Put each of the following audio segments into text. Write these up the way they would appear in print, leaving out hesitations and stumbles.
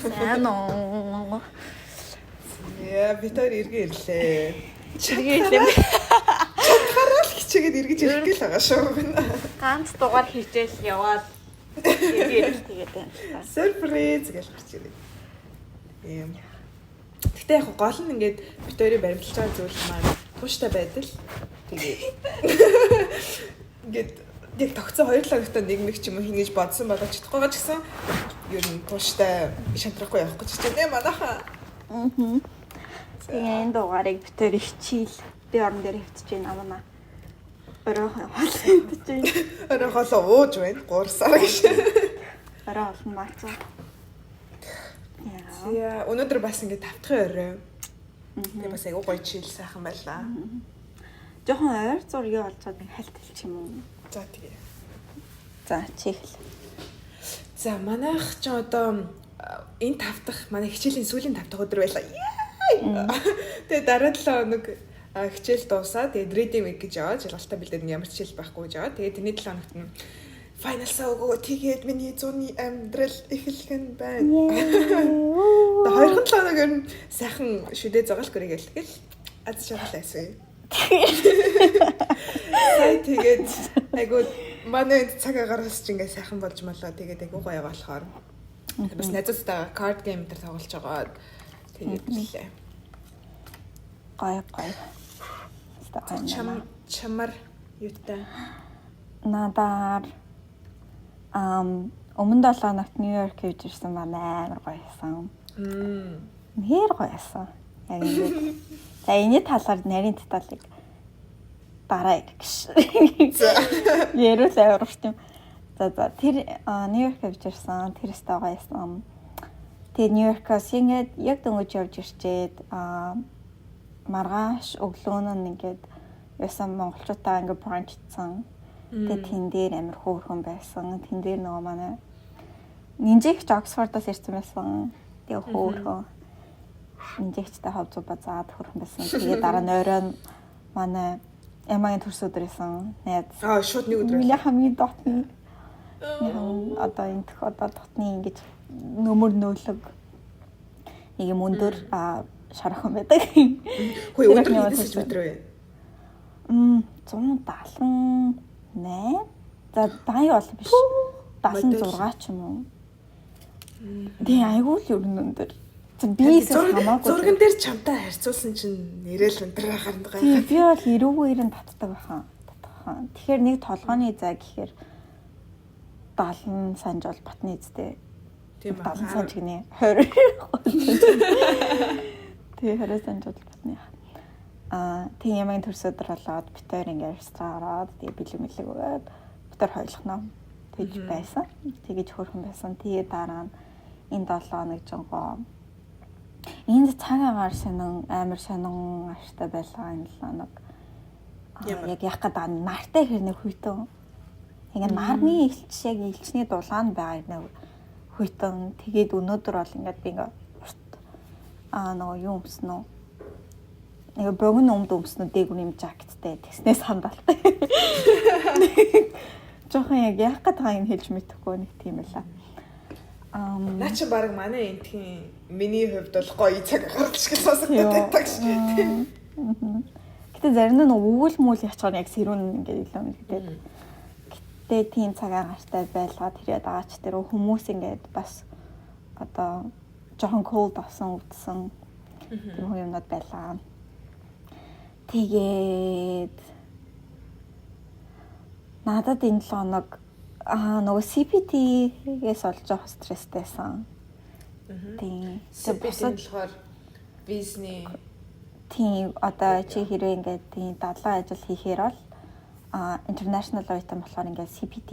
Сайн уу? Яа, бид хоёр эргээ ирлээ. Эргээ ирлээ. Чадхаараа л хичээгээд эргэж ирэх гээл байгаа шүү. Ганц дугаар хичээл яваад эргээ ирэл тэгээд байна. Surprise гэж гарч ирээ. Ийм. Гэтэ яг гол нь ингээд бид хоёрын баримталж байгаа зүйл маань тууштай байдал. Тэгээд ингээд яг тогтсон 2 7 хоногт нэг нэг ч юм уу хийнэ гэж бодсон боловч чадахгүй байгаа ч гэсэн ер нь тууштай шантрахгүй явах гэж хичээнэ манайхаа. Аа. Тэгээ энэ дугаарыг бид хоёр хичээл би орон дээр хэвтэж байна амна. Орой хоол хэвтэж байна. Орой хоолоо ууж байна. Гуурсаар гэж. Орой хоол нь маацаа. Яа, өнөөдөр бас ингээд тавтахын орой. Тэгээ бас айгуу гоё чийл сайхан байлаа. Жохон ойр зур юу болж байгаа нэг хальт хэлчих юм уу? За тэгээ. За чи хэл. За манайх ч одоо энэ тавтах манай хичээлийн сүүлийн тавтах өдөр байлаа. Тэгээ дараа 7 хоног хичээл дуусаа. Тэгээд reading week гэж яваад жалгалтаа бэлдээд ямар ч хичээл байхгүй гэж яваад. Тэгээд тэрний 7 хоногт нь final саа өгөө тэгээд миний зуны амьдрал эхлэх нь байна. Тэгээ хоёрхан 7 хоног ер нь сайхан шүдэ зоогол гэргээл тэгэл аз жаргал айсан. Сая тэгээд айгуу манай энд цаг агараас ч ингээ сайхан болж малаа тэгээд айгуу гоё болохоор бас найзуудтайгаа card game дээр тоглож байгаад тэгээд ирлээ. Гоё гоё. Чам чамар юутай. Надаар өмнө 7 хоногт Нью-Йорк явж ирсэн маань амар гоё байсан. Нэр гоё байсан. Яг ингээд. За энэний талаар нарийн деталыг дараа ярих гэж. Ярил амар урт юм. За тэр Нью-Йорк явж ирсэн. Тэр өстой гоё байсан. Тэгээ Нью-Йоркоос ингээд яг дөнгөж явж ирчээд маргааш өглөө нь ингээд ясан монголчуудаа ингээд brunch цсан. Тэгээ тэн дээр амар хөөрхөн байсан. Тэн дээр нөгөө манай Нинжигч Оксфордоос ирсэн байсан. Тэгээ хөөрхөн Нинжигчтэй хов зубаа заад хөөрхөн байсан. Тэгээ дараа нь оройн манай Эмагийн төрс өдөр исэн. Найз. Аа шууд нэг өдөр. Миний хамгийн дотны. Одоо энэ дэх одоо дотны ингэж нөмөр нөөлөг нэг юм өндөр шархан байдаг. Хөөе өндөр хэдэн сантиметр вэ? 178. За 80 бол биш. 76 ч юм уу. Тэгээ айгүй л ер нь өндөр. За би хамаагүй. Зурган дээр чамтай харьцуулсан чинь нэрэл өндөр байхаар гайхаад. Тийм би бол 90-ээр нь татдаг байхan. Татах. Тэгэхээр нэг толгойн зай гэхээр 70 санж бол батны эзтэй. Тийм ба. 70 санж гинэ. 20. Тэгээ 20 санж бол батны. Тийм ямгийн төрс өдөр болоод бит хоёр ингээд ресторан ороод тэгээ бэлэг мэлэг өгөөд бит хоёр хойлохноо тэгж байсан. Тэгэж хөөрхөн байсан. Тэгээ дараа нь энэ 7 хоног жонгоо энд цаг агаар сонин амар сонин аштай байлаа энэ 7 хоног. Яг яах гээд нартай хэрнээ хүйтэн. Ингээд нарны элч яг элчний дулаан байгаа нэг хүйтэн. Тэгээд өнөөдөр бол ингээд би ингээд урт нөгөө юу өмснө үү? Нэг богино өмд өмснө дээгүр юм жакеттэй тэгснээ сандалтай. Жохон яг яах гээд байгаа юм хэлж мэдэхгүй нэг тийм байла. Наа чи баг манай энтхийн миний хувьд бол гоё цаг гарч шиг сонсогдоод байдаг ш. Гэтэ зарим нь өвөл мүл ячгаар яг сэрүүн ингээд илүү мэдээд. Гэтэ тийм цаг агаартай байлгаа тэр ядаач тэр хүмүүс ингээд бас одоо жоохон cold авсан өвдсөн тийм хүн юмнууд байлаа. Тэгээд надад энэ 7 хоног нөгөө CPT-гээс олж жоох стресстэйсэн. Тийм. CPT болохоор визний тийм одоо чи хэрвээ ингээд тийм дадлага ажил хийхээр бол international item болохоор ингээд CPT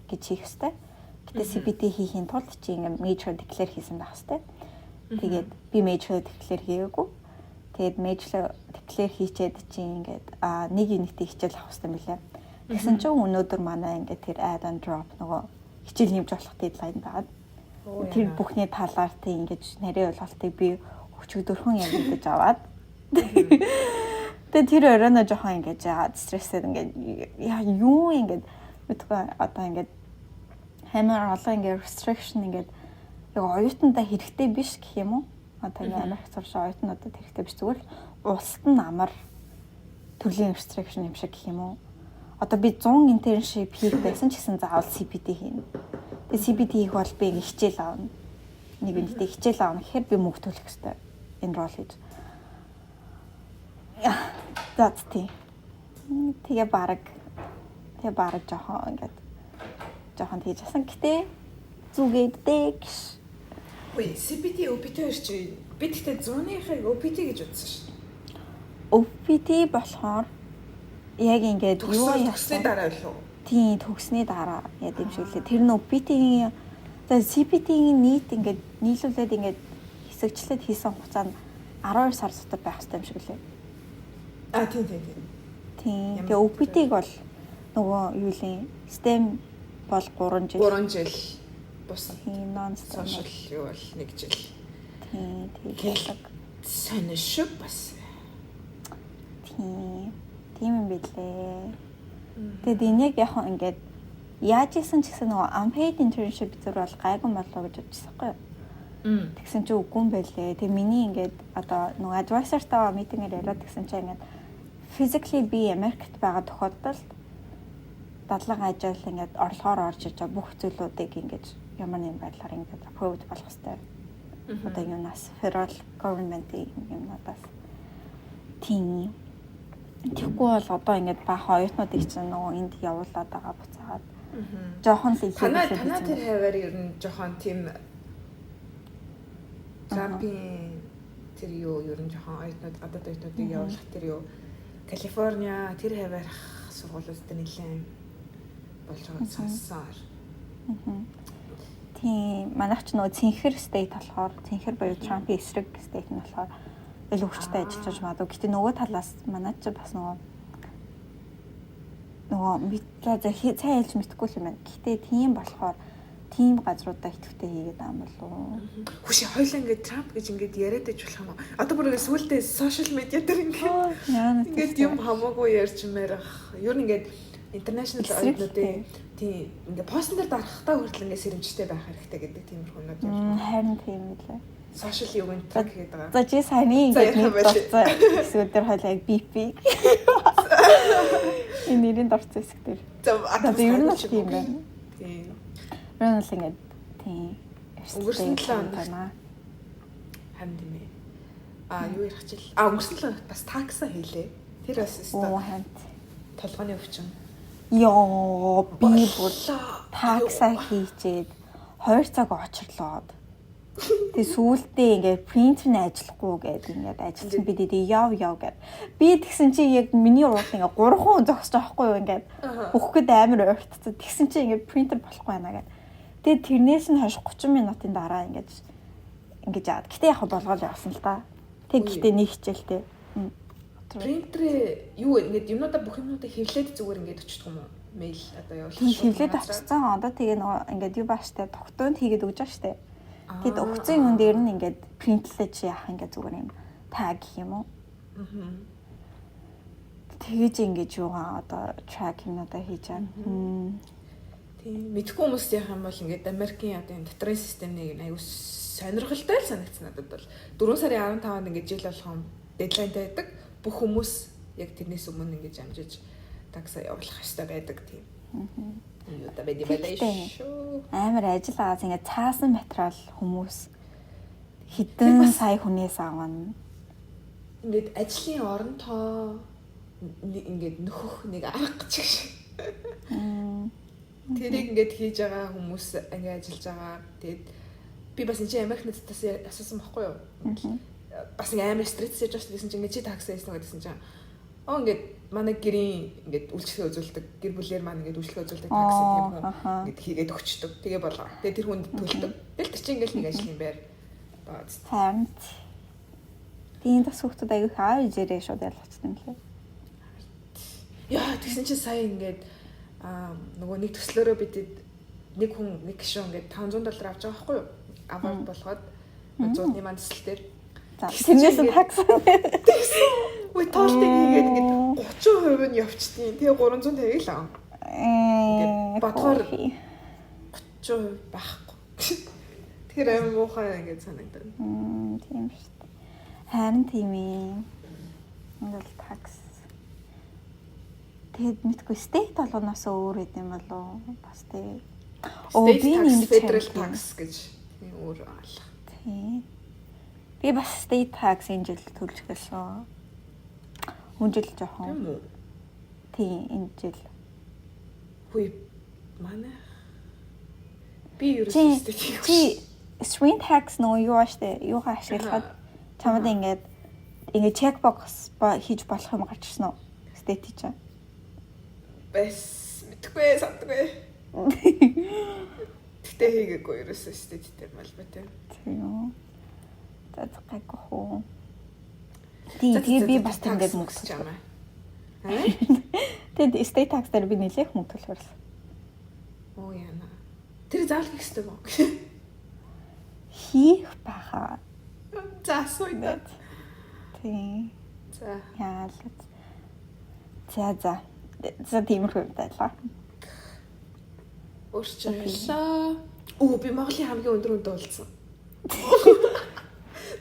гэж хийх ёстой. Гэтэ CPT хийхийн тулд чи ингээд major declare хийсэн байх ёстой. Тэгээд би major declare хийгээгүй. Тэгээд major declare хийчээд чи ингээд нэг unit-ийг хичээл авах ёстой мөлий. Тэгсэн чинь өнөөдөр манай ингээд тэр add and drop нөгөө хичээл нэмж болох deadline байгаад тэр бүхний талаар тийм ингэж нарийн ойлголтыг би өчигдөрхөн яг мэдэж аваад тэгээ тэр оройноо жоохон ингэж яагаад стрессээд ингээд яа юу ингээд мэдгүй одоо ингээд амар олон ингээд restriction ингээд яг оюутандаа хэрэгтэй биш гэх юм уу? Одоо ингээ Америк сурч оюутнуудад хэрэгтэй биш, зүгээр л улсад нь амар төрлийн restriction юм шиг гэх юм уу? Одоо би 100 internship хийх байсан ч гэсэн заавал CPT хийнэ. Тэгээ CPT хийх бол би ингээ хичээл авна. Нэг үнэтэй хичээл авна гэхээр би мөнгө төлөх хэрэгтэй. Enroll хийж. За, тий. Тэгээ бараг жоохон ингээд жоохон тэгж асан. Гэтэ зүгээддэг гэж. Үгүй, CPT, OPT хоёр чи би тэгтээ 100-ийнхыг OPT гэж утсан шин. OPT болохоор яг ингээд юу төгссөний дараа билүү? Тийм, төгссөний дараа яд юм шиг лээ. Тэр нь OPT-ийн, за, CPT-ийн нийт ингээд нийлүүлээд ингээд хэсэгчлээд хийсэн хугацаа нь 12 сар дотор байх хэрэгтэй юм шиг лээ. А, тийм. Тийм. Тэгээ OPT-г бол нөгөө юу лээ? STEM бол 3 жил. 3 жил. Бус Тийм, non STEM social юу бол 1 жил. Тийм, тийм. Сонь шүү бас. Тийм. Тийм юм билээ. Тэгээд энийг яг ингээд яаж исэн ч гэсэн нөгөө unpaid internship зүр бол гайгүй болов гэж бодчихсон байхгүй юу? Тэгсэн чи үгүй юм байлээ. Тэгээ миний ингээд одоо нөгөө advisor-тайгаа meeting-ээр яриад тэгсэн чинь ингээд physically би Америкт байгаа тохиолдолд дадлага ажил ингээд орлогоор орж иж байгаа бүх зүйлүүдийг ингээд ямар нэгэн байдлаар ингээд approved болох хэрэгтэй. Одоо юунаас, federal government-ийн юмнуудаас. Тийм. Тэгэхгүй бол одоо ингээд баахан оюутнуудыг чинь нөгөө энд явуулаад байгаа, буцаагаад. Жохон л илүү. Танаа тэр хаваар ер нь жохон тийм Трампын тэр юу ер нь жохон оюутнууд, гадаад оюутнуудыг явуулах тэр юу, Калифорниа тэр хаваарх сургуулиуд дээр нэлээд болж байгааг сонссон. Тийм, манайх ч нөгөө цэнхэр state болохоор, цэнхэр буюу Трампын эсрэг state нь болохоор илүү хүчтэй ажиллаж магадгүй. Гэтэ нөгөө талаас манай ч бас нөгөө за сайн хэлж мэдэхгүй юм байна. Гэтэ тийм болохоор тийм газруудаа идэвхтэй хийгээд байгаа юм болов уу? Хүш, хоёлаа ингээд Трамп гэж ингээд яриад байж болох юм уу? Одоо бүр ингээд сүүлдээ social media дээр ингээд юм хамаагүй ярьж марих. Ер нь ингээд international оюутнуудын тийм ингээд постн дээр дарахтаа хүртэл ингээд сэрэмжтэй байх хэрэгтэй гэдэг тиймэрхүү юмнууд ярьж. Харин тийм үлээ. Social юу гэн track хийгээд байгаа. За, чи саяны ингээд нэг дурцсан хэсгүүд дээр хоёлаа яг BP. Энэ нэрийн дурцсан хэсэг дээр. За, ер нь тийм байна. Тийм. Ер нь л ингээд тийм. Өнгөрсөн 7 хоног харин тийм ээ. А, юу ярих чил? А, өнгөрсөн 7 хоногт бас tax-аа хийлээ. Тэр бас өстой. Оо, хамт. Толгойн өвчин. Йоо, би бүр tax-аа хийчээд 2 цаг очрлоод. Тэгээ сүүлдээ ингээд принтер нь ажиллахгүй гээд ингээд ажилласан, би тэгээ яв яв гэд. Би тэгсэн чи яг миний урд ингээд 3 хүн зогсож байгаа хгүй юу, ингээд өгөх гээд амар ойртцсон. Тэгсэн чи ингээд принтер болохгүй байна гэд. Тэгээ тэрнээс нь хойш 30 минутын дараа ингээд ингэж яад. Гэтэ яг болгоол явсан л та. Тэг гэтэ нэг хичээлтэй. Принтер юу ингээд юмнуудаа, бүх юмнуудаа хэвлээд зүгээр ингээд өчтдөг юм уу? Мэйл одоо явуулах. Тийм, хэвлээд очсон. Одоо тэгээ нөгөө ингээд юу бааштай тогтоонд хийгээд өгч байгаа штэ. Тэгэд өгцөн юм дээр нь ингээд принтлэж яах, ингээд зүгээр юм tag гэх юм уу? Аа. Тэгэж ингэж юугаа одоо track юмнуудаа хийж байгаа. Тийм, мэдхгүй хүмүүс яах юм бол ингээд Америкийн одоо энэ дотрын системийг аюу сонирхолтой л санагдсан надад бол. 4 сарын 15-нд ингээд жил болгон deadline байдаг. Бүх хүмүүс яг тэрнээс өмнө ингэж амжиж tax-аа явуулах ёстой байдаг тийм. Юу да байд байлаа шүү. Амар ажил аас ингээд цаасан материал хүмүүс хэдэн сая хүнээс авна. Ингээд ажлын орон тоо ингээд нөхөх нэг арга ч гэж. Тэрийг ингээд хийж байгаа хүмүүс ингээд ажиллаж байгаа. Тэгээд би бас энэ чинь Америк надаас асуусан байхгүй юу? Бас ингээ амар стресс яаж байгаа гэсэн чинь ингээд чи tax хийсэн гэдсэн чинь оо, ингээд манай гэрийн ингээд үйлчлэгээ үзүүлдэг, гэр бүлээр маань ингээд үйлчлэгээ үзүүлдэг tax тийм хүн ингээд хийгээд өгчдөг. Тэгээ болоо. Тэгээ тэр хүнд төлдөг. Тэгэл тэр чинь ингээд нэг ажлын байр. Харин тийм, бас хүүхдүүд аягүй аав ээжээрээ шууд ялгацсан юм лээ. Яа, тэгсэн чинь сая ингээд нөгөө нэг төслөөрөө бид нэг хүн, нэг гишүүн ингээд 500 доллар авч байгаа байхгүй юу? Award болгоод зуудны маань төсөл дээр. За, тэрнээс нь tax. Үгүй, тоолтыг хийгээд ингээд 30% нь явчдیں۔ Тэгээ 350 л аа. Ингээд бодохоор 30% байхгүй. Тэр амар муухай ингээд санагдана. Тийм шүү дээ. Харин тийм ээ. Ингээл tax. Тэгэд мэдгүй state болгоноос өөр хэт юм болов уу? Бас тий. Оо би нэг federal tax гэж тийм өөр алах. Тий. Би бас state tax энэ жил төлж эхэлсэн. Хүн жил жоохон. Тийм үү? Тийм, энэ жил. Хүй манай би ерөөсөө state хийхгүй. Чи swing tax нөө юу ааштай юугаа ашиглахад чамд ингээд ингээд check box хийж болох юм гарч ирсэн үү? State чинь. Бэс мэдхгүй сандгүй. Гэтэ хийгээгүй ерөөсөө state дээр малбай. Тийм үү. За гайгүй хөө. Тийм, тэгээ би бас ингээд мөнгө төлж байгаа. Тэгээд state tax дээр би нэлээх мөнгө төлөхөрлөө. Оо яана. Тэр заавал хийх ёстой мó. Хийх баха. За асууя. Тийм. За. Яа л. За за. За тиймэрхүү юм байлаа. Өөрчлөлөө. Оо би Монголын хамгийн өндөр хүнтэй уулзсан.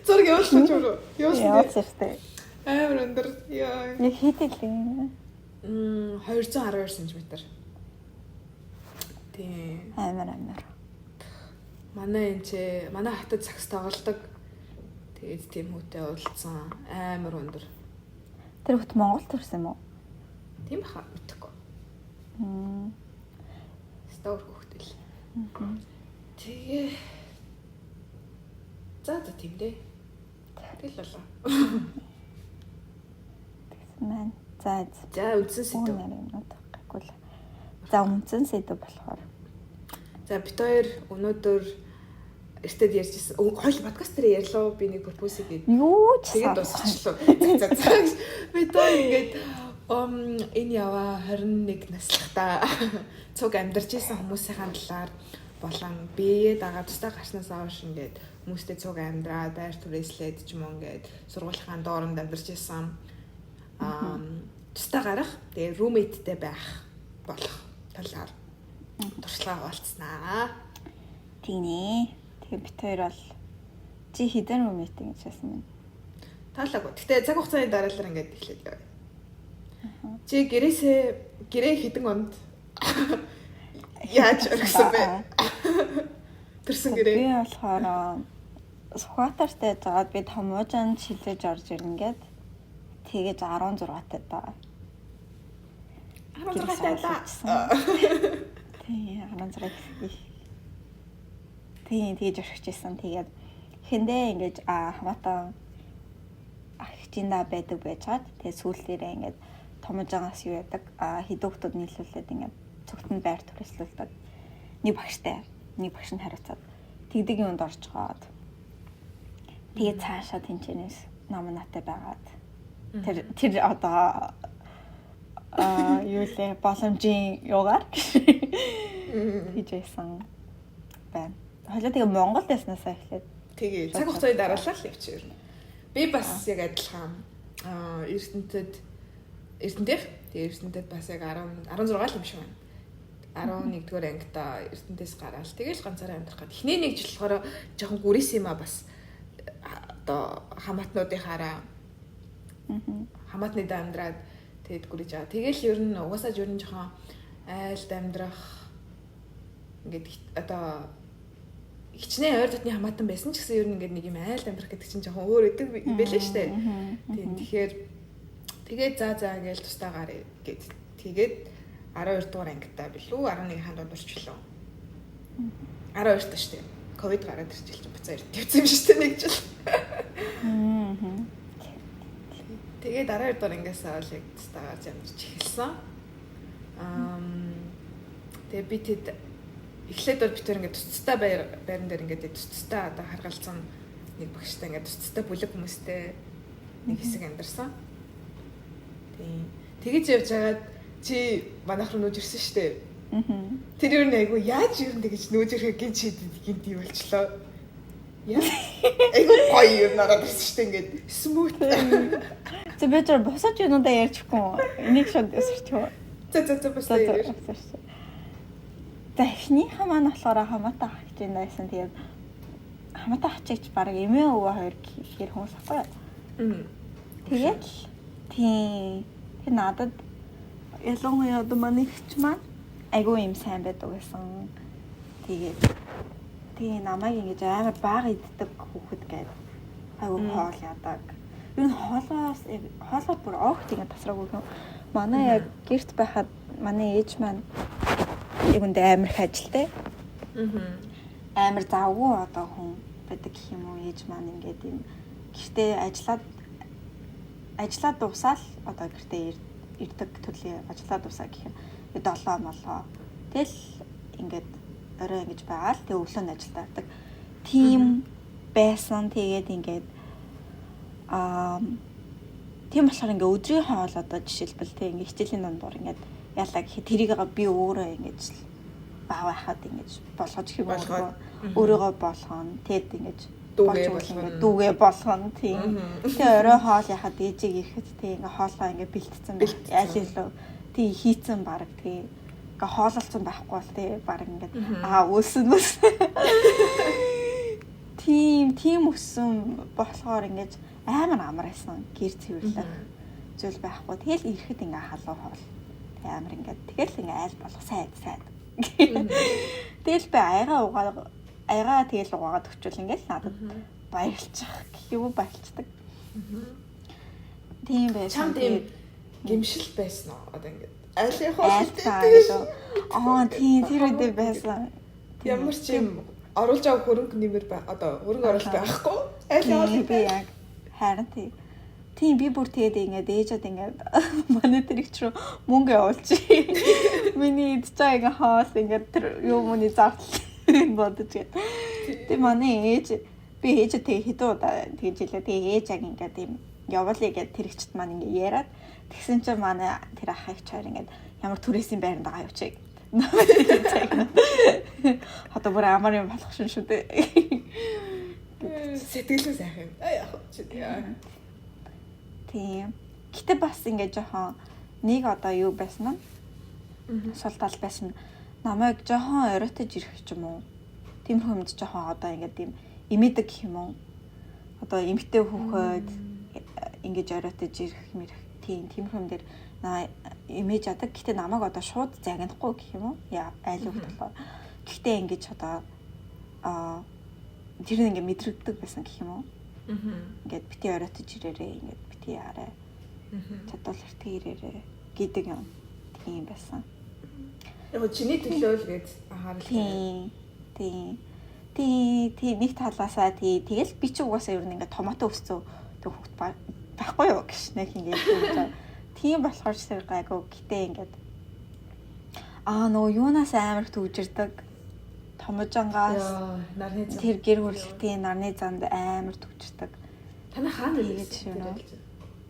Зураг явуулсан ч юм уу? Явуулсан шүү дээ. Амар өндөр. Яа. Яг хэд илээ? 212 см. Тийм. Амар амар. Манай энэ чи манай хотод сакс тоглодог. Тэгээд тийм хүүтэй уулзсан. Амар өндөр. Тэр хүүт Монгол төрсэн юм уу? Тийм баха мэдэхгүй. Стор хүүхдэл. Тэгээ. За за тийм дээ. Тэгэл болоо. Тэгсэн маань. За за үндсэн сэдв. Гайгүй л. За үндсэн сэдв болохоор. За бит хоёр өнөөдөр эртэд ярьжсэн. Хоёул подкаст дээр ярьлаа. Би нэг пропоз хийгээд. Юу ч тэгээд дуусчихлаа. За за. Бит хоёр ингээд энэ яваа 21 наслахтаа цуг амьдарч исэн хүмүүсийн талаар болон бие дагаа тусдаа гарснаас хойш ингээд хүмүүстэй цуг амьдраад байр түрээслээд ч юм уу ингээд сургуулийнхаа дооронд амьдарч исэн тусдаа гарах тэгээ roommate-тэй байх болох талаар туршлага хуваалцснаа. Тийм ээ. Тэгээ бит хоёр бол чи хэдэн roommate гэж хэлсэн юм? Таалаагүй. Гэтэ цаг хугацааны дараалал ингээд эхлээд яваа. Чи гэрээсээ гэрээ хэдэн онд яаж орхисон бэ? Төрсөн гэрээ. Би болохоор Сүхбаатартай жаад би Томуужанд шилжиж орж ирнэ гээд тэгэж 16 таа. 16 таа. Тийм 16. Тийм тэгэж орхижсэн. Тэгээд хэндээ ингэж хамаатан агчинда байдаг байжгаад тэгээд сүүлдээрээ ингээд Томуужангаас юу яадаг хэдэн хүмүүс нийлүүлээд ингээд цогтөнд байр түрээслүүлдэг. Нэг багштай, нэг багш нь хариуцаад тэгдэг юунд орж гоод тэгээд цаашаа тэнчэнээс номинаатай байгаад тэр одоо юу лээ боломжийн юугаар хийж байсан байна. Хойлоо тэгээ Монголд яснаасаа эхлээд тэгээ цаг хугацааны дараалал л явчих юм. Би бас яг адилхан Эрдэнэтэд Эрдэнэтийнх тэгээ Эрдэнэтэд бас яг 10 16 л юм шиг байна. 11-р ангита Эрдэнэтээс гараал тэгэл ганцаараа амьдрах гээд. Эхний нэг жил болохоор жоохон гүрээс юм а бас одоо хамаатнуудынхаараа хамаатныдаа амьдраад тэгэд гүрэж байгаа. Тэгэл ер нь угаасаа ер нь жоохон айлд амьдрах ингээд одоо хичнээн ойр дотны хамаатан байсан ч гэсэн ер нь ингээд нэг юм айлд амьдрах гэдэг чинь жоохон өөр өдөг байлээ штэ. Тийм тэгэхээр тэгээд за за ингээл тусдаа гарыг гэд. Тэгээд 12 дугаар ангитай билүү 11-ийн дунд орчлоо. 12 та штэ. Ковид гараад ирчихэл чинь буцаа ирд тавьсан юм штэ нэг жил. Тэгээд 12 дугаар ангиас л яг тусдаа гарч амьдарч эхэлсэн. Тэгээд би тэд эхлээд бол бид тэр ингээд тусдаа байран дээр ингээд тусдаа одоо харгалзсан нэг багштай ингээд тусдаа бүлэг хүмүүстэй нэг хэсэг амьдарсан. Тийм. Тэгэж явж байгаад чи манайх руу нүүж ирсэн шүү дээ. Тэр юу нэг айгу яаж ер нь тэгэж нүүж ирэхээ гинт шийдэд гинт юм болчлоо. Яа. Айгу гоё юм нараад ирсэн шүү дээ ингээд смут. Чи би тэр босож юунуудаа ярьж өгөхгүй. Энийг шууд өсөрч. За за за босоо ярьж. За эхнийхээ маань болохоор хамаатай хагч юм байсан. Тэгээд хамаатай хачигч баг эмээ өвөө хоёр гэр хүмүүс ахгүй юу? Тэгээд л тийм тэр надад ялангуяа одоо манай ихч маань айгүй юм сайн байдаг гэсэн. Тэгээд тийм намайг ингэж амар бага иддэг хүүхэд гээд айгүй хоол яадаг. Ер нь хоолоо бүр огт ингэ тасраагүй юм. Манай яг гэрт байхад манай ээж маань яг үндэ амар их ажилтай. Амар завгүй одоо хүн байдаг гэх юм уу, ээж маань ингээд юм гэртээ ажиллаад дуусаал одоо гэртээ ирдэг төрлийн ажиллаад дуусаа гэх юм. 7 молоо. Тэгэл ингээд орой ингэж байгаа л тэг өглөө нь ажилдаа явдаг. Тийм байсан. Тэгээд ингээд тийм болохоор ингээ өдрийн хоол одоо жишээлбэл тэг ингээ хичээлийн дундуур ингээд яалаа гэхэд тэрийг би өөрөө ингэж баа байхад ингэж болгож гэх юм уу, өөрийгөө болгоно. Тэгэд ингэж дүүгээ болгоно. Дүүгээ болгоно тийм. Тэгээ орой хоол яхад ээжийг ирэхэд тэг ингээ хоолоо ингээ бэлтцсэн байх. Аль илүү тий хийцэн баг тий. Ингээ хоололцсон байхгүй бол тий баг ингээд аа өсөн өс. Тийм өссөн болохоор ингэж амар амар байсан гэр цэвэрлэх зүйл байхгүй. Тэгэл ирэхэд ингээ халуун хоол. Тэг амар ингээд тэгэл ингээ айл болох сайд сайд. Тэгэл би аягаа тэгэл угаагаад өгчүүл ингээл надад баярлчих гэх юм уу, баярлцдаг. Тийм байсан. Чамд ийм гимшил байсан уу? Одоо ингээд айлын хоол гэдэг. Аа тийм тэр үедээ байсан. Ямар ч юм оруулж авах хөрөнгө нэмэр бай. Одоо хөрөнгө оруулалт байхгүй. Айлын хоол би яг харин тийм. Тийм би бүр тэгээд ингээд ээжэд ингээд манай тэр их рүү мөнгө явуулчих. Миний идэж байгаа ингээд хоол ингээд тэр юу мөний зардал бодож гээд. Тэгээд манай ээж би ээжээ тэгээд хэдэн удаа тэгж хэлээ. Тэгээд ээж яг ингээд юм явуулъя гэд тэр ихчд маань ингээд яриад тэгсэн чинь манай тэр ах их чаар ингээд ямар түрээсийн байранд байгаа юу чи. Одоо бүр амар юм болох шин шүү дээ. Сэтгэл нь сайхан юм. Аа яг чи. Тийм. Гэтэ бас ингээд жоохон нэг одоо юу байсан нь сул тал байсан. Намайг жоохон оройтож ирэх ч юм уу. Тийм хүмүүст жоохон одоо ингээд тийм имэдэг гэх юм уу. Одоо эмгтэй хүүхэд ингэж оройтож ирэх мэрэх тийм хүн дээр имэж ядаг. Гэтэ намайг одоо шууд загнахгүй гэх юм уу. Айл хүүхэд болохоор. Гэхдээ ингэж одоо тэр нь ингээд мэдрэгдэг байсан гэх юм уу. Ингээд бити оройтож ирээрээ ингээд бити яарай. Чадвал эртээ ирээрээ гэдэг юм. Тийм байсан. Яг чиний төлөө л гэж анхаарал. Тийм. Тийм. Тий нэг талаасаа тий тэгэл би чи угаасаа ер нь ингээд томато өсцөө тэг хүүхд байхгүй юу гэж нэг ингээд тийм болохоор ч тэр гайгүй. Гэтэ ингээд нөгөө юунаас амар төгжирдэг. Томожонгоос нарны зам. Тэр гэр хүрлэгтийн нарны замд амар төгжирдэг. Танай хаана гэж юм уу?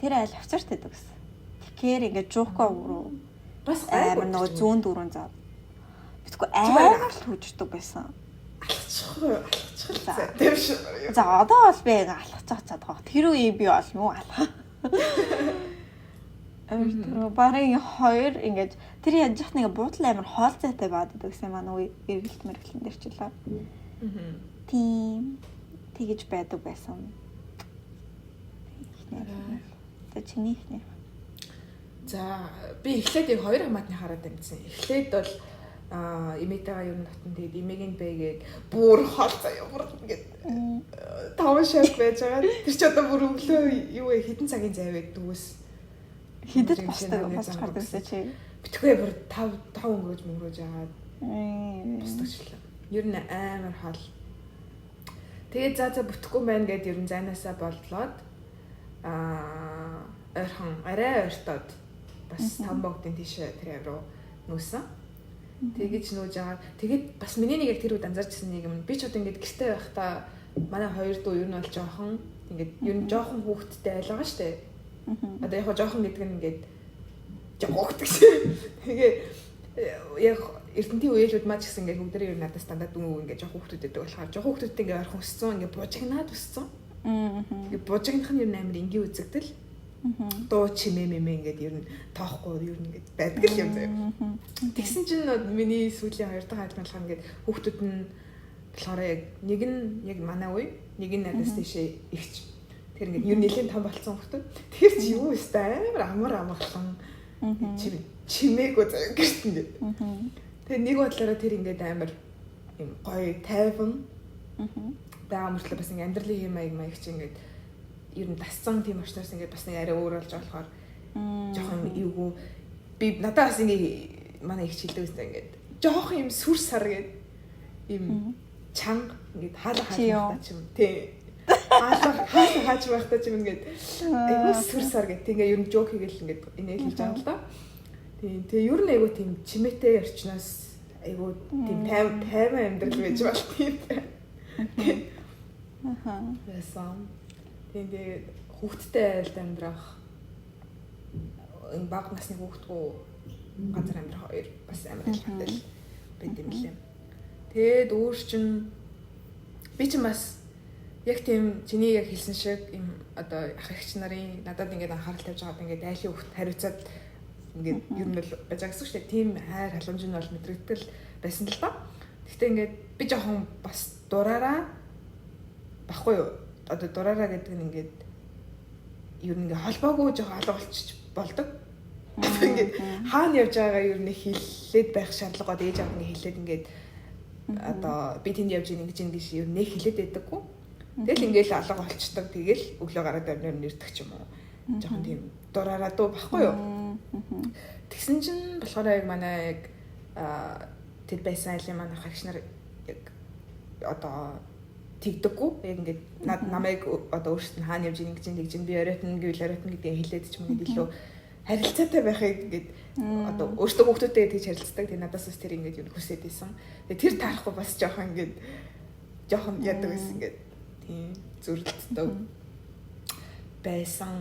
Тэр айл офицерт байдаг гэсэн. Тэгэхээр ингээд жуухгаа руу бас амар нөгөө зүүн дөрөв зав. Битгүй амар л төгжирдэг байсан. Алхачих. Тийм шүү. За одоо бол би алхачих чадах. Тэр үе би бол муу алхах. Амар тэр барын хоёр ингээд тэр яаж яах нэг буудлын амар хоол зайтай баад гэдэг гэсэн маань үе эргэлт мэргэлэн дээр ч лээ. Тийм тэгэж байдаг байсан. За чиний ихнэр. За би эхлээд яг хоёр хамаатны хараад амжсан. Эхлээд бол эмээтэйгээ ер нь татан тэгээд эмээг нь бэгээд бүр хоол заяа бүр ингээд 5 шаг байж байгаа. Тэр чи одоо бүр өглөө юу вэ хэдэн цагийн зай вэ дүүс. Хэдэд босдог босч гардаг гэсэн чи. Битгүй бүр 5 өнгөрөөж мөнгөрөөж агаад босдог ч лээ. Ер нь амар хоол. Тэгээд за бүтэхгүй байна гэд ер нь зайнаасаа боллоод ойрхон арай ойртоод бас 5 богдын тийшээ тэр руу нүүсэн. Тэгэж нүүж байгаа. Тэгээд бас миний нэг яг тэр үед анзаарчсан нэг юм. Би ч одоо ингээд гэрте байхдаа манай хоёр дүү ер нь бол жоохон ингээд ер нь жоохон хүүхэдтэй айл байгаа штэ. Одоо яг жоохон гэдэг нь ингээд жоохон хүүхэд гэсэн. Тэгээ яг эрдэнтийн үеэлүүд маа ч гэсэн ингээд бүгдээрээ ер нь надаас дандаа дүү ингээд жоохон хүүхдүүд байдаг болохоор жоохон хүүхдүүдтэй ингээд ойрхон өссөн, ингээд бужигнаад өссөн. Тэгээд бужигнах нь ер нь амар энгийн үзэгдэл. Дуу чимээ мэмэ ингээд ер нь тоохгүй ер нь ингээд байдаг л юм заяа. Тэгсэн чинь миний сүүлийн хоёр дахь айлмалгаа ингээд хүүхдүүд нь болохоор яг нэг нь яг манай үе, нэг нь надаас тийшээ ихч. Тэр ингээд ер нь нэлийн том болцсон хүмүүс. Тэр чи юу өстэй амар амар амгалан чимээгүй заяа гэрт ингээд. Тэгээ нэг бодлороо тэр ингээд амар юм гоё тайван. Байгаа мөртлөө бас ингээд амьдралын хэм маяг маяг чи ингээд ер нь дассан тийм орчноос ингээд бас нэг арай өөр болж байгаа болохоор жоохон эвгүй. Би надад бас ингээд манай их хилдэг гэсэн ингээд жоохон юм сүр сар гээд юм чанга ингээд хаалга хааж байхдаа ч юм тий. Хаалга хаалга хааж байхдаа ч юм ингээд айгүй сүр сар гээд тэг ингээд ер нь жоок хийгээл ингээд инээл хийж байгаа л да. Тий. Тэгээ ер нь айгүй тийм чимээтэй орчноос айгүй тийм тайван амьдрал байж болт юм байна. Аха. Яасан. Тийм тэгээд хүүхдтэй айлд амьдрах энэ бага насны хүүхдгүү газар амьдрах хоёр бас амар ялгаатай л байт юм лээ. Тэгээд өөр чин би чинь бас яг тийм чиний яг хэлсэн шиг юм одоо ах эгч нарын надад ингээд анхаарал тавьж байгаад ингээд айлын хүүхд хариуцаад ингээд ер нь бол байж байгаа гэсэн шүү дээ. Тийм хайр халамж нь бол мэдрэгдэл байсан л ба. Гэхдээ ингээд би жоохон бас дураараа баггүй юу? Одоо дураараа гэдэг нь ингээд ер нь ингээд холбоогүй жоохон алга болчих болдог. Ингээд хаана явж байгаагаа ер нь хэлээд байх шаардлага гоо ээж аав ингээд хэлээд ингээд одоо би тэнд явж ийн ингэж ингэж ер нь нэг хэлээд байдаггүй. Тэгэл ингээд алга болчдөг. Тэгэл өглөө гараад амнаар нэрдэг ч юм уу. Жоохон тийм дураараа дуу баггүй юу? Тэгсэн чинь болохоор яг манай яг тэр байсан айлын манай хагш нар яг одоо тэгдэггүй. Яг ингээд намайг одоо өөрсдөд нь хаана явж ийн ингэж ингэж би оройтно гэвэл оройтно гэдгийг хэлээд ч юм ингээд илүү харилцаатай байхыг ингээд одоо өөртөө хүүхдүүдтэй тэгж харилцдаг. Тэгээ надаас бас тэр ингээд юу хүсээд исэн. Тэгээ тэр таарахгүй бас жоохон ингээд жоохон яадаг байсан ингээд тийм зүрэлтдэг байсан.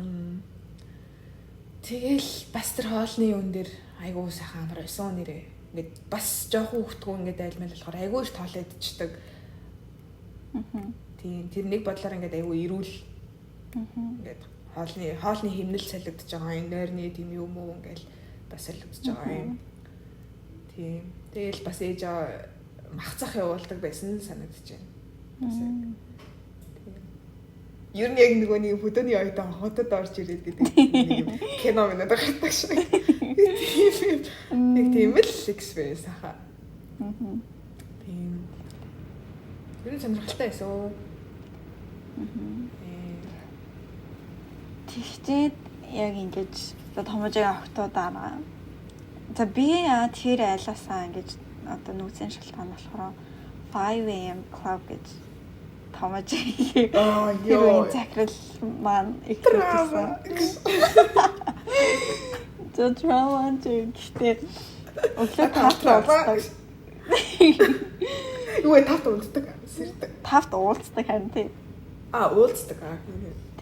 Тэгэл бас тэр хоолны юун дээр айгуу сайхан амар байсан нэрээ. Ингээд бас жоохон хүүхдгүү ингээд айлмал болохоор айгуу их тоолоо идчихдэг. Тийм тэр нэг бодлоор ингээд айгуу эрүүл. Ингээд хоолны хэмнэл солигдож байгаа юм, нойрны тийм юм уу ингээл бас солигдож байгаа юм. Тийм. Тэгэл бас ээж махцах явуулдаг байсан санагдаж байна. Бас яг. Тийм. Ер нь яг нөгөө нэг хөдөөний оюутан хотод орж ирээд гэдэг нэг юм кино минь гардаг шиг. Тийм. Нэг тийм л experience хаа. Тийм. Ер нь сонирхолтой байсан. Тэгчээд яг ингэж томожийн охтуудаараа. За би тэр айлаасаа ингэж одоо нүүцэн шалтгаан болохоор 5 AM club гэж томожийн Аа ёо. захирал маань ихсэн. За драма гэхдээ өглөө 5-т уулздаг. Юу вэ 5-т уулздаг? Сэрдэг. 5-т уулздаг харин тий. Аа уулздаг аа.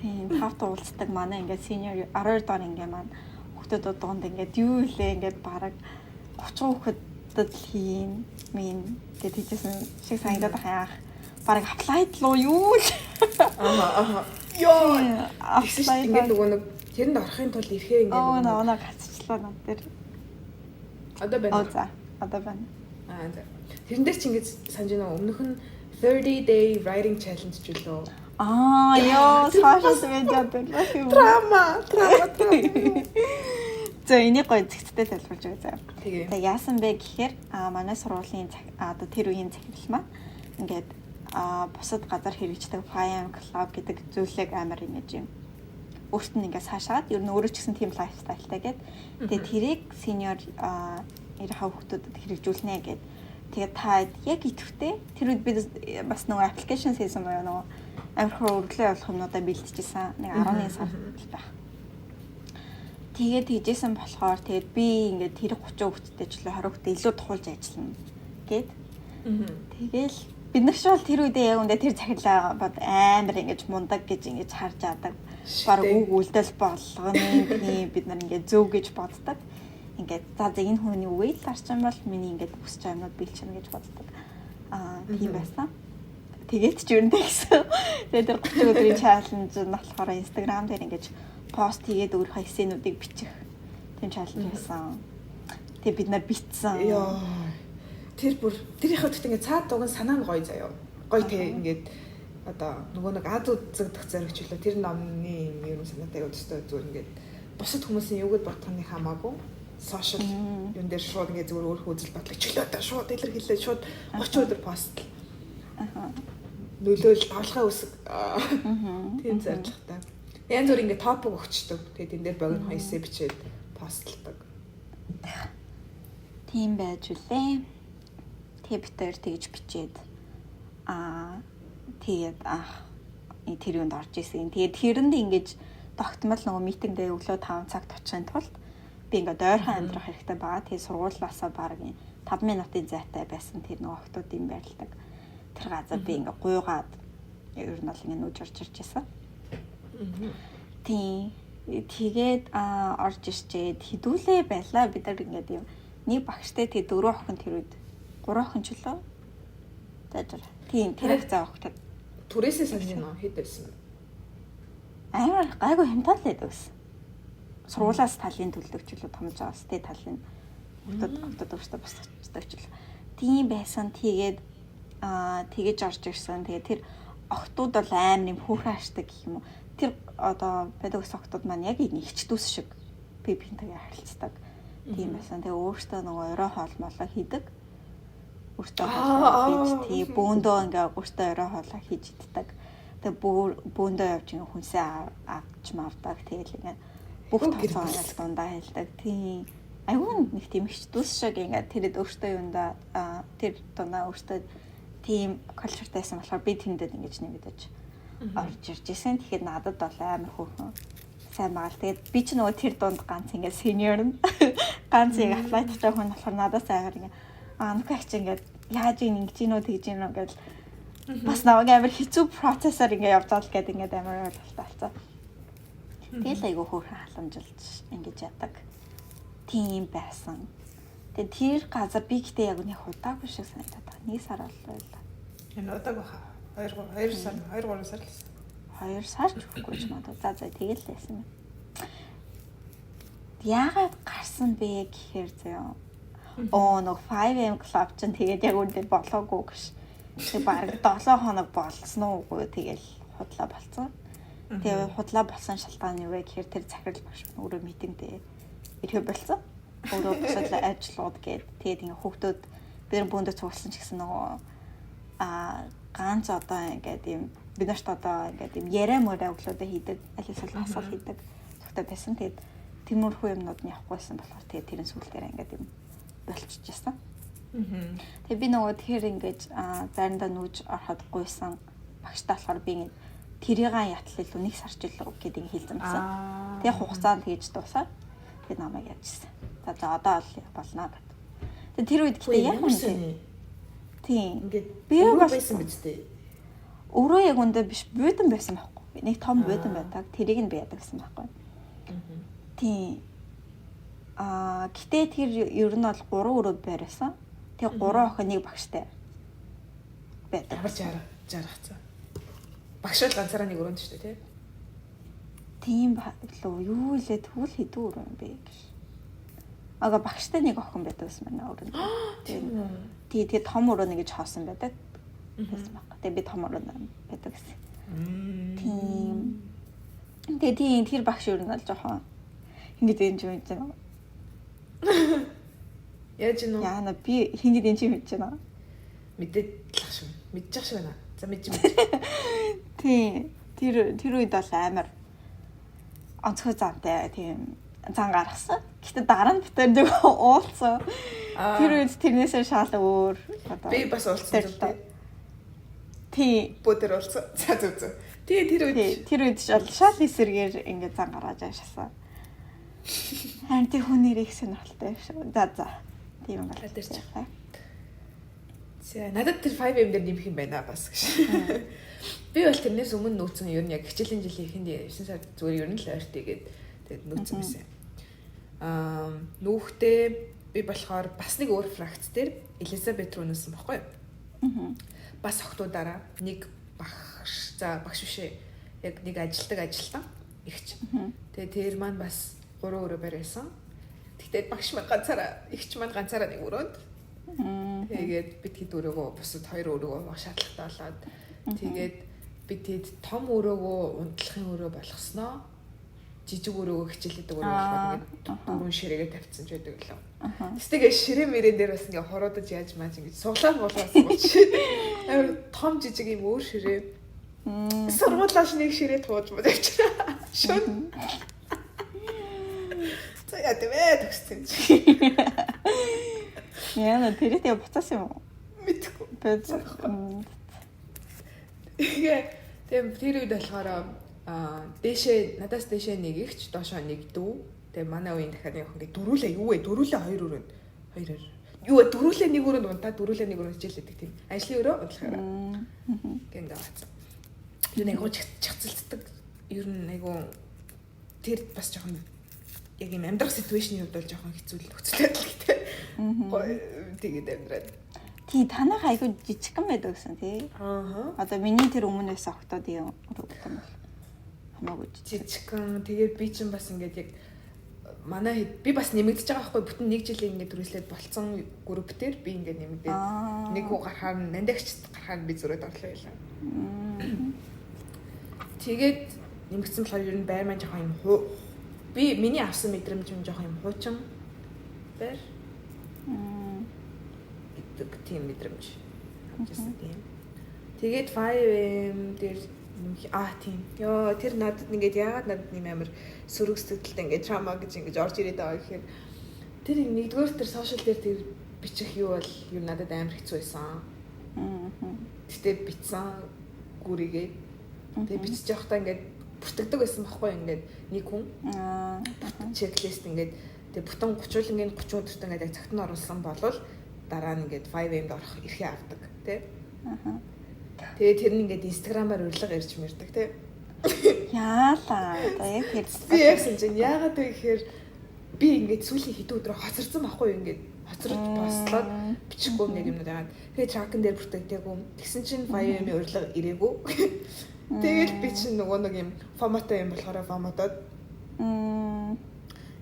Тийм 5-т уулздаг манай ингээд senior 12 дугаар ингээд маань хүүхдүүд дунд ингээд юу илээ ингээд бараг 30 хүүхдэд л хийн минь гэд хэлжсэн шиг санагдаад байгаа яах. Бараг applied руу юу л Аа. Йоо. Тэгсэн чинь ингээд нөгөө нэг тэрэнд орохын тулд ирэхээ ингээд нөгөө нэг гацчлаа над дээр. Одоо байна. Оо за. Одоо байна. Аа за. Тэрэн дээр чи ингээд санаж байна уу? Өмнөх нь 30 day writing challenge ч үлээ. Аа ёо, social media дээр юм. Драма, драма. За энийг гоё зэгцтэй тайлбарлаж өгье заяа. Тэгээ. За яасан бэ гэхээр манай сургуулийн одоо тэр үеийн захирал маань ингээд бусад газар хэрэгждэг 5AM Club гэдэг зүйлийг амар ингэж юм өөрт нь ингээд цаашаад ер нь өөрөө ч гэсэн тийм лайфстайлтай гээд тэгээ тэрийг senior 92 хүүхдүүдэд хэрэгжүүлнэ гээд тэгээд та яг идэвхтэй тэр үед би бас нөгөө application season буюу нөгөө амар хөр өглөө явуулах юмнуудаа бэлтжижсэн нэг 11 сар л байх. Тэгээд хийжсэн болохоор тэгээд би ингээд тэр 30 хүүхэдтэй ч лөө 20 хүүхэдтэй илүү туулж ажиллана гээд. Тэгээл бид нар ч бол тэр үедээ яг үндэ тэр захирлаа бод амар ингэж мундаг гэж ингэж харж адаг. Бараг үг үйлдэл болгоны бид нар ингээд зөв гэж боддог. Ингээд за за энэ хүний үгийг л харчин бол миний ингээд хүсэж байгаа юмнууд биелчихнэ гэж боддог. Аа тийм байсан. Тэгээд ч юу нэгсэн. Тэгээд тэр 30 өдрийн challenge нь болохоор Instagram дээр ингэж пост хийгээд өөрийнхөө эсэнүүдийг бичих тийм challenge байсан. Тэгээд бид нар бичсэн. Йоо. Тэр бүр тэр их хөтөт ингээд цаад дуган санаа нь гоё заяа. Гоё те ингээд одоо нөгөө нэг ад үзэгдэх зоригч үлээ тэр номны юм ер нь санаатай аюу төстэй зүгээр ингээд бусад хүмүүсийн юу гэд бодох нь хамаагүй social юун дээр шууд ингээд зүгээр өөрөө үзэл бодлоо чөлөөтэй шууд илэрхийлээ шууд 30 өдөр пост. Нөлөөл давлгаа үсэг. Тийм зорилготой. Янз бүр ингээд топик өгчдөг. Тэгээд энэ дээр богино эссе бичээд постлдог. Тийм байж үлээ. Тэг бид хоёр тэгж бичээд тэгээд анх тэр юунд орж исэн. Тэгээд тэрэнд ингэж тогтмол нөгөө митингдээ өглөө 5 цагт очихын тулд би ингээд ойрхон амьдрах хэрэгтэй байгаа. Тэгээд сургуулиасаа бараг 5 минутын зайтай байсан тэр нөгөө охтуудын байрладаг. Тэр газар би ингээд гуйгаад ер нь бол ингээд нүүж орж ирж байсан. Тийм. Тэгээд орж ирчээд хідүүлээ байлаа. Бид нар ингээд юм нэг багштай тэгээд 4 охин тэр үед 3 охин ч лөө. За тийм тэр их заа охтод. Түрээсээ санаж байна уу? Хэд байсан бэ? Амар гайгүй хямдхан л байдаг гэсэн. Сургуулиас талын төлдөг ч үлээ томж байгаас тэ талын охтод өөртөө босгочдаг ч үлээ. Тийм байсан. Тэгээд тэгэж орж ирсэн. Тэгээд тэр охтууд бол амар юм хөөрхөн ашдаг гэх юм уу. Тэр одоо байдаг ус охтууд маань яг нэг хичдүүс шиг би бинтэйгээ харилцдаг. Тийм байсан. Тэгээ өөртөө нөгөө орой хоол молоо хийдэг. Өөртөө хоолоо хийж тий бөөндөө ингээ өөртөө орой хоолоо хийж иддэг. Тэгээ бөөндөө явж ингээ хүнсээ авч мавдаг. Тэгэл ингээ бүх тооцоо ингээ дундаа хэлдэг. Тийм айгүй нэг тийм хичдүүс шиг ингээ тэрэд өөртөө юунда тэр дундаа өөртөө тийм культуртай байсан болохоор би тэндээ ингэж нэмэгдэж орж ирж исэн. Тэгэхээр надад бол амар хөөрхөн сайн байгаа л. Тэгээд би ч нөгөө тэр дунд ганц ингээд senior нь ганц яг apply хийж байгаа хүн болохоор надаас амар ингээд нүхэ чи ингээд яаж ийн ингэж гинүү тэгж гинүү гэж бас намайг амар хэцүү процессор ингээд явж байгаа л гэдэг ингээд амар ойлголттой болсон. Тэгэл айгүй хөөрхөн халамжилж ингэж яадаг. Тийм байсан. Тэгээд тэр газар би гэтээ яг нэг удаагүй шиг санагдаад байгаа. Нэг сар боллоо л. Энэ удааг баха. 2 2 сар 2 3 сар л байсан. 2 сар ч үхгүй ч магадгүй. За тэгэл л байсан юм. Яагаад гарсан бэ гэхээр заяа. Оо нэг 5am club ч тэгээд яг үндэ болоогүй гэж. Тэг бараг 7 хоног болсон уугүй тэгэл худлаа болцсон. Тэгээ худлаа болсон шалтгаан нь юу вэ гэхээр тэр захирал багш өөрөө митингдээ ирэхэ болсон. Өөрөө бусад ажлууд гээд тэгээд ингээ хүүхдүүд бид нар бөөндөө цугласан ч гэсэн нөгөө ганц одоо ингээд юм бид нарт одоо ингээд юм яриа мөрөө өглөөдөө хийдэг, аль эсвэл хасгал хийдэг зүгтээ байсан. Тэгээд тиймэрхүү юмнууд нь явахгүйсэн болохоор тэгээд тэрэн сүүл дээр ингээд юм болчихжсэн. Тэгээд би нөгөө тэр ингээд заримдаа нүүж ороход гуйсан багштай болохоор би ингээд тэрийг ятал илүү нэг сар ч илүү гэдэг ингээд хэлсэн байсан. Тэгээд хугацаанд хийж дуусаад тэгээд намайг явжсэн. За одоо л болно гэд. Тэгээд тэр үед гэтээ яг үнэ. Тийм. Ингээд би байсан биз дээ. Өрөө яг үндэ биш буудан байсан байхгүй. Нэг том буудан байдаг. Тэрийг нь би яадаг гэсэн байхгүй. Тийм. Гэтээ тэр ер нь бол 3 өрөө байрсан. Тэгээ 3 охин нэг багштай байдаг. Ямар жаргацсан. Багш бол ганцаараа нэг өрөөнд шүү дээ, тий? Тийм лөө юу лээ тэгвэл хэдэн өрөө юм бэ гэж. Ага багштай нэг охин байдаг гэсэн манай өрөөнд. Тийм. Тэгээ том өрөө нэг гэж хоосон байдаг. Байсан байхгүй. Тэгээ би том өрөөнд байдаг гэсэн. Тийм. Тэгээ тийм тэр багш ер нь бол жоохон ингэж энэ юм мэдэж байна. Яаж юм? Яана би ингэж энэ юм мэдэж байна. Мэдээд л ах шиг. Мэдчих шиг байна. За мэдчих. Тийм. Тэр үед бол амар онцгой зантай тийм зан гаргасан. Гэтэ дараа нь битэр нэг уулзсан. Тэр үед тэрнээсээ шал өөр одоо би бас уулзсан зү. Тий. Бөдөр уулзсан. За зү зү. Тий тэр үед шал эсэргээр ингээд зан гаргаж аашаасан. Харин тэр хүн нэрийг сонирхолтой шүү. За за. Тийм юм байна. За надад тэр 5M дээр нэмэх юм байна бас гэж. Би бол тэрнээс өмнө нүүцэн ер нь яг хичээлийн жилийн эхэнд 9 сард зүгээр ер нь л ойртыг гээд тэгээд нүүцэн байсан. Нүүхтээ би болохоор бас нэг өөр фракц дээр Элизабет руу нүүсэн баггүй юу? Бас охтуудаараа нэг багш за багш биш ээ. Яг нэг ажилтдаг ажилтан ихч. Тэгээд тэр маань бас 3 өрөө барьсан. Тэгтээ багш маань ганцаараа ихч маань ганцаараа нэг өрөөнд. Тэгээд бид хэд өрөөгөө бусад хоёр өрөөгөө хуваах шаардлагатай болоод тэгээд бид хэд том өрөөгөө унтлахын өрөө болгосноо жижиг өрөөгөө хичээлэдэг өрөө болгоод ингээд дөрвөн ширээгээ тавьчихсан ч байдаг лөө. Тэгээ ширээ мөрэн дээр бас ингээд хоруудаж яаж мааж ингээд суглаад болоос болж амар том жижиг юм өөр ширээ. Сургуулиас нэг ширээ тууж мод явчихлаа. Шүн. За яа тэвэ төгссөн чи. Яна тэр тэгээ буцаасан юм уу? Мэдгүй. Тэгээ тэр үед болохоор дээшээ надаас дээшээ нэг ихч доошоо нэг дүү. Тэгээ манай үеийн дахиад нэг охин ингээд дөрүүлээ юу вэ? Дөрүүлээ хоёр өрөөнд хоёроор. Юу вэ? Дөрүүлээ нэг өрөөнд унтаа, дөрүүлээ нэг өрөөнд хичээлэдэг тийм. Ажлын өрөө унтлахаараа. Гэнгээ бацсан. Тэр нэг чагцалцдаг. Ер нь айгу тэр бас жоохон яг юм амьдрах ситүэйшний хувьд бол жоохон хэцүү нөхцөл байдал гэдэг. Гоё тэгээд амьдраад. Тий, танайх айгу жижигхэн байдаг гэсэн тий. Аа. Одоо миний тэр өмнө байсан охтууд юм бол хамаагүй жижигхэн. Тэгээд би чинь бас ингээд яг манай би бас нэмэгдэж байгаа байхгүй бүтэн нэг жилийн ингээд түрээслээд болцсон групп дээр би ингээд нэмэгдээд нэг хүү гарахаар нандагч гарахаар би зөрөөд орлоо байлаа. Тэгээд нэмэгдсэн болохоор ер нь байр маань жоохон юм би миний авсан мэдрэмж нь жоохон юм хуучин байр гэдэг тийм мэдрэмж авчихсан тийм. Тэгээд 5M дээр тийм. Йоо тэр надад ингээд яагаад надад нэм амар сөрөг сэтгэлтэй ингээд трама гэж ингээд орж ирээд байгаа гэхээр тэр нэгдүгээр тэр сошиал дээр тэр бичих юу бол юу надад амар хэцүү байсан. Гэтэ бичсэн гүрийгээ. Тэгээ бичиж явахдаа ингээд бүртгэдэг байсан байхгүй ингээд нэг хүн. Чеклист ингээд тэгээ бүтэн 30-уулангийн 30 өдөрт ингээд яг цагт нь оруулсан болвол дараа нь ингээд 5M-д орох эрхээ авдаг тий. Тэгээ тэр нь ингээд Instagram-аар урилга ирж мэрдэг тий. Яалаа. Одоо яг тэр би яасан чинь яагаад вэ гэхээр би ингээд сүүлийн хэдэн өдрөө хоцорсон байхгүй юу ингээд хоцорч постлоод бичихгүй ингээд юмнууд яагаад. Тэгээ тракн дээр бүртгэдэггүй. Тэгсэн чинь 5M-ийн урилга ирээгүй. Тэгэл би чинь нөгөө нэг юм FOMO-той юм болохоор FOMO-тод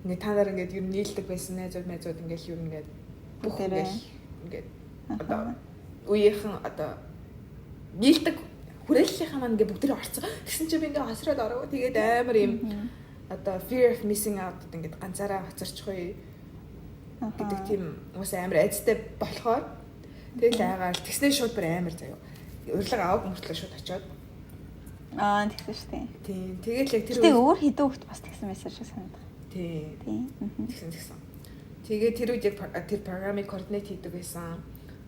ингээд та нар ингээд юм нийлдэг байсан найзууд найзууд ингээд юм ингээд бүх ингээд одоо үеийнхэн одоо нийлдэг хүрээллийнхаа маань ингээд бүгдээрээ орцсон. Тэгсэн чинь би ингээд хосроод ороогүй. Тэгээд амар юм одоо fear of missing out гэдэг ингээд ганцаараа хоцорчихъя гэдэг тийм уус амар айцтай болохоор тэгэл айгаал тэгснээ шууд бүр амар заяа. Урилга авах мөртлөө шууд очиод. Аа тэгсэн шүү дээ. Тийм. Тэгэл яг тэр тэгээ өөр хэдэн хүүхд бас тэгсэн байсан шиг санагдав. Тийм. Тийм. Тэгсэн. Тэгээ тэр үед яг тэр програмыг координат хийдэг байсан.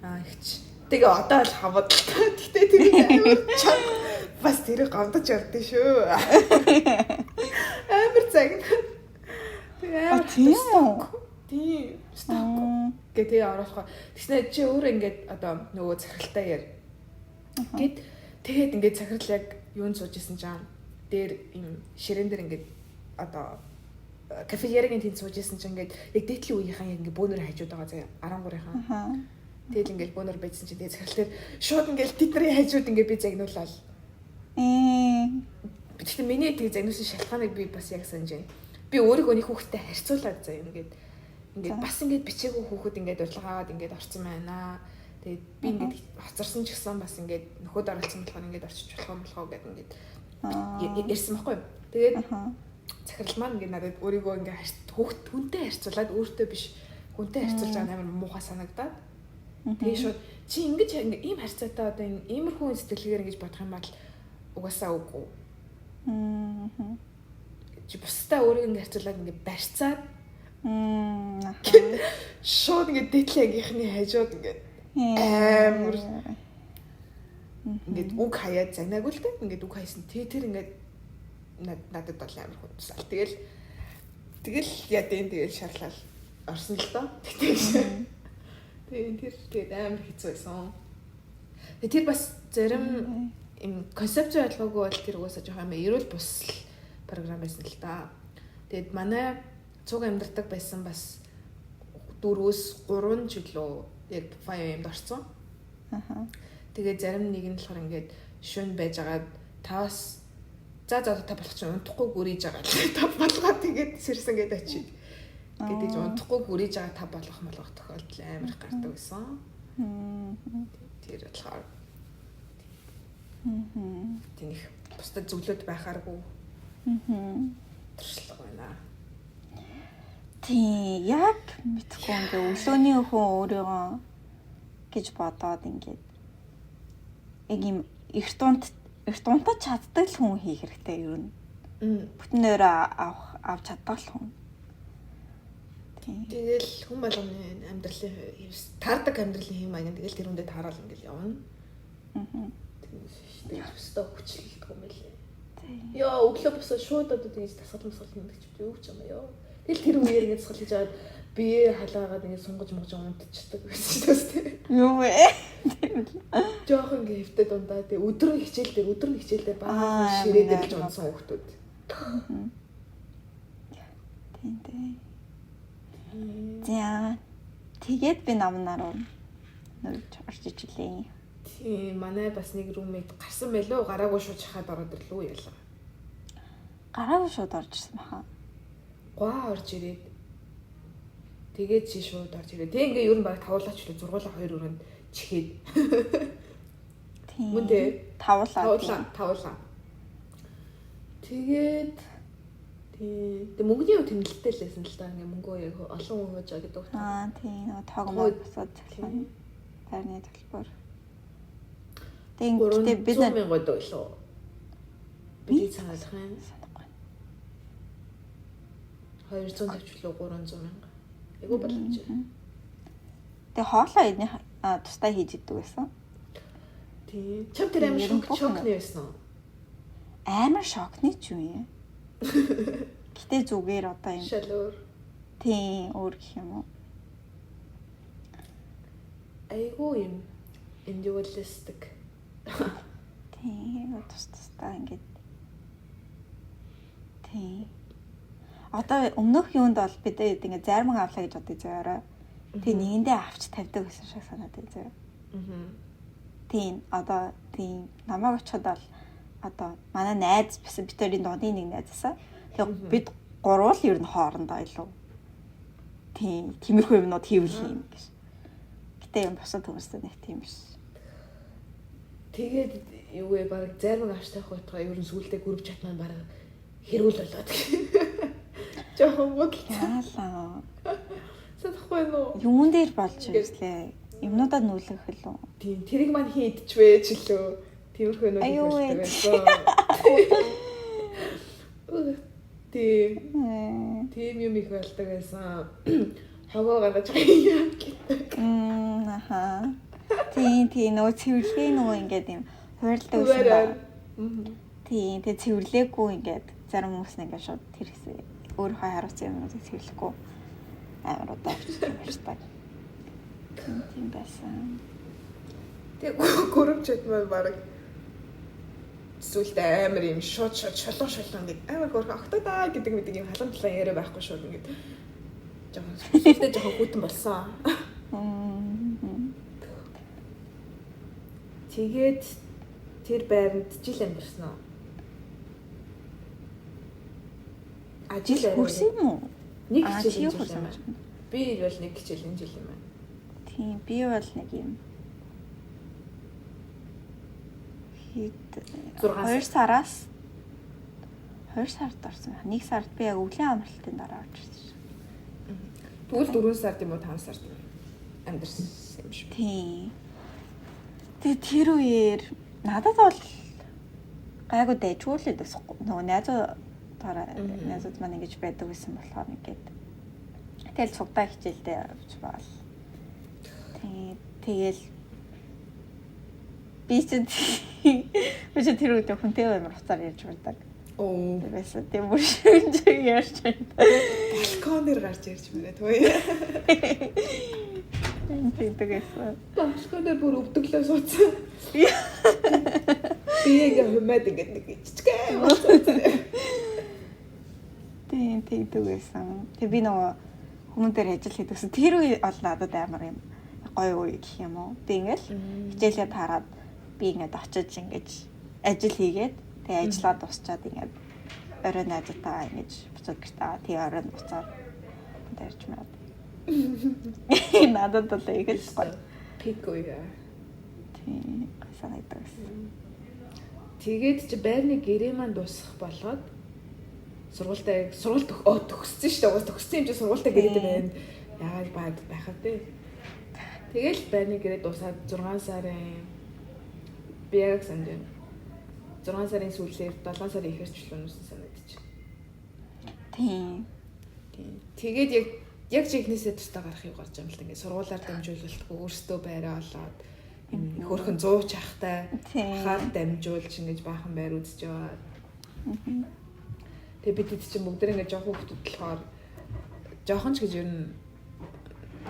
Аа ихч. Тэгээ одоо л хаваад л та. Гэтэ тэр амар чанга бас тэрийг гомдож явдсан шүү. Амар загна. Тэгээ амар тийм үү? Тийм. Сток. Гэ тэгээ оруулах. Тэгснэ чи өөрөө ингээд одоо нөгөө захиралтай яар. Гэт тэгээд ингээд захирал яг юунд сууж исэн чам дээр юм ширээн дээр ингээд одоо кафетериагийн тэнд сууж исэн чинь ингээд яг дээдлийн үеийнхэн яг ингээд бөөнөр хажууд байгаа заяа 13-ийн. Тэгэл ингээд бөөнөр байжсан чинь тэгээд захирал дээр шууд ингээд тэдний хажууд ингээд би загнуулаад. Гэхдээ миний тэг загнуулсан шалтгааныг би бас яг санаж байна. Би өөрийгөө нэг хүүхэдтэй харьцуулаад заяа ингээд ингээд бас ингээд бичээгүй хүүхэд ингээд урилга аваад ингээд орсон байна. Тэгээд би ингээд хоцорсон ч гэсэн бас ингээд нөхөд оролцсон болохоор ингээд орчиж болох юм болох уу гэдэг ингээд ярьсан байхгүй юу. Тэгээд захирал маань ингээд надад өөрийгөө ингээд хүүхд хүнтэй харьцуулаад өөртөө биш хүнтэй харьцуулж байгаа амар муухай санагдаад. Тэгээд шууд чи ингэж ингээд ийм харьцаатай одоо энэ иймэрхүү сэтгэлгээр ингэж бодох юм бол угаасаа үгүй. Чи бусдаа өөрийгөө ингээд харьцуулаад ингээд барьцаад шууд ингээд дээдлийн ангийнхны хажууд ингээд амар ингээд үг хаяад загнаагүй л дээ. Ингээд үг хайсан. Тэр ингээд надад бол амар хүндсал. Тэгэл ядын тэгэл шарлал орсон л доо. Тэгээ тэр тэгээд амар хэцүү байсан. Тэгээ тэр бас зарим юм концепц ойлгоогүй бол тэр угаасаа жоохон юм эрүүл бус програм байсан л да. Тэгээд манай цуг амьдардаг байсан бас 4-3 жилөө яг 5M-д орсон. Тэгээд зарим нэг нь болохоор ингээд шүн байжгаад 5-аас за та болох чинь унтахгүй гүрийж байгаа л та болгоод тэгээд сэрсэн гээд очив. Гэдэг ч унтахгүй гүрийж байгаа та болгох молгох тохиолдол амар их гардаг байсан. Тэр болохоор тэнийх бусдад зөвлөд байхааргүй. Туршлага байна. Тийм, яг мэдхгүй ингээ өглөөний хүн өөрийгөө гэж бодоод ингээд яг юм эрт унтаж чаддаг л хүн хийх хэрэгтэй ер нь. Бүтэн өрөө авч чаддаг л хүн. Тэгэл хүн болгоны амьдралын таардаг амьдралын хэм маяг тэгэл тэр хүндээ таарал ингээл явна. Тийм өстой хүчлэлдэг юм байлээ. Йоо, өглөө босоо шууд одоо тэгж дасгал масгал хийдэг ч юу ч юм ёо. Тэгэл тэр үеэр ингэ дасгал хийж аваад бие халаагаад ингэ сунгаж мугаж унтчихдаг байсан шүү дээ. Юу вэ? Жохон ингэ хэвтэй дундаа тэг өдөр нь хичээл дээр баа ширээд гэж унтсан хүүхдүүд. Тийм дээ. За тэгээд би намнаар нөрж орж ижилээ. Тийм, манай бас нэг roommate гарсан байлоо, гараагүй шууд шахаад ороод ирлүү ялаа. Гараагүй шууд орж ирсэн баха. Гуа орж ирээд тэгээд чи шууд орж ирээд. Тэг ингээ ер нь баг тавуулаач лээ 6-уулаа 2 өрөөнд чихээд. Тийм. Мөн дээ. Тавуулаа. Тэгээд тийм. Тэг мөнгөний хувь тэмдэглэлтэй л байсан л да. Ингээ мөнгөө яг олон хүн хууж байгаа гэдэг утгаар. Аа тийм, нөгөө тоог мөр босоод цахилгаан байрны төлбөр. Тэг ингээ бид 100,000 байлоо. Бидний санаалах юм. Санахгүй. 250 лөө 300,000. Айгуу боломж. Тэг хоолоо эдний тусдаа хийж идэг байсан. Тийм. Чам тэр амар шокны байсан уу? Амар шокны ч юм юм. Гэтэ зүгээр одоо юм. Шал өөр. Тийм, өөр гэх юм уу. Айгуу юм individualistic. Тийм, тус тусдаа ингээд. Тийм. Одоо өмнөх юунд бол бид ингээд зарим авлаа гэж бодъё зөөрөө. Тэг нэгэндээ авч тавьдаг гэсэн шиг санаад байна зөө. Тийм, одоо тийм намайг очиход бол одоо манай найз байсан, бид хоёрын дундын нэг найз байсан. Тэг бид гурвал ер нь хоорондоо илүү. Тийм, тиймэрхүү юмнууд хийвэл юм гэж. Гэтэ юм бусад хүмүүстэй нэг тийм биш. Тэгээд юу вэ, баг зарим авч тавих байтугай ер нь сүулдэ group chat маань баг хэрүүл болоод. Жохон бодлоо. Яалаа. Санахгүй нөө. Юун дээр болж ирлээ? Юмнуудаа нүүлгэх илүү. Тийм, тэрийг маань хин идчихвэ ч лөө. Тиймэрхүү нөө хийх болдог байсан. Тийм. Тийм юм их болдог байсан. Хогоо гаргаж байгаа юм гэдэг. Аха. Тийм, тийм нөгөө цэвэрлэгээ нөгөө ингээд юм хуваарлдаг байсан ба. Тийм, тэгээ цэвэрлээгүй ингээд зарим хүмүүс нь ингээд шууд тэр хэсэг өөрийнхөө хариуцсан юмнуудыг цэвэрлэхгүй амар удаа авчирдаг. Тийм байсан. Тэгээ group chat маань баг зүйлтэй амар юм шууд шолон ингээд амар хөөрхөн октодаа гэдэг мэдэг юм халуун талаа яриа байхгүй шууд ингээд жоохон зүйлтэй жоохон хүйтэн болсон. Тэгээд тэр байранд жил амьдарсан уу? А жил хүрсэн юм уу? Нэг хичээл жил юм байна. Би бол нэг хичээлийн жил юм байна. Тийм, би бол нэг юм. Хэд 2 сараас 2 сард орсон байх. 1 сард би яг өвлийн амралтын дараа орж ирсэн. Тэгвэл 4 сард юм уу 5 сард юм амьдарсан юм шиг. Тийм. Тэгээ тэр үеэр надад бол гайгүй дайжгүй л байсан. Нөгөө найзуудаараа найзууд маань ингэж байдаг байсан болохоор ингээд тэгэл цугдаа хичээлдээ явж баал. Тэгэл би ч тэр үед хүнтэй амар хуцаар ярьж байдаг. Оо. Тэрээс тийм бүр шинж ярьж байна. Балкон дээр гарч ярьж байна төө. Тэгдэг гэсэн. Балкон дээр бүр өвдөглөө сууцсан. Би ингээ хумаад ингээд нэг жижигхэн болсон. Тийм тэгдэг байсан. Тэг би нөгөө хүмүүн дээр ажил хийдэгсэн. Тэр үе бол надад амар юм гоё үе гэх юм уу. Би ингээл хичээлээ таарад би ингээд очиж ингэж ажил хийгээд тэгээ ажиллаа дуусчаад ингээд орой найзуудтайгаа ингэж буцаад гэртээ тэгээ орой буцаад ярьж маад. Надад бол их л гоё. Пик үе. Тийм санагддаг гэсэн. Тэгээд чи байрны гэрээ маань дуусах болгоод сургуультай сургууль төгссөн шүү дээ. Угаас төгссөн юм чи сургуультай гэрээтэй байна. Яагаад баад байх вэ? Тэгэл байрны гэрээ дуусаад 6 сарын би яг санаж байна. 6 сарын сүүлээр 7 сарын ихэрч чөлөөнөөс санагдчих. Тийм. Тийм. Тэгээд яг жихнээсээ тусдаа гарах юм гарч юм л да. Ингээд сургуулаар дамжуулалтгүй өөртөө байраа олоод хөөрхөн 100 чахтай хаад дамжуулж ингэж баахан байр үзэж яваад. Тэгээ бид чинь бүгд ингээд жоохон хүүхдүүд болохоор жоохон ч гэж ер нь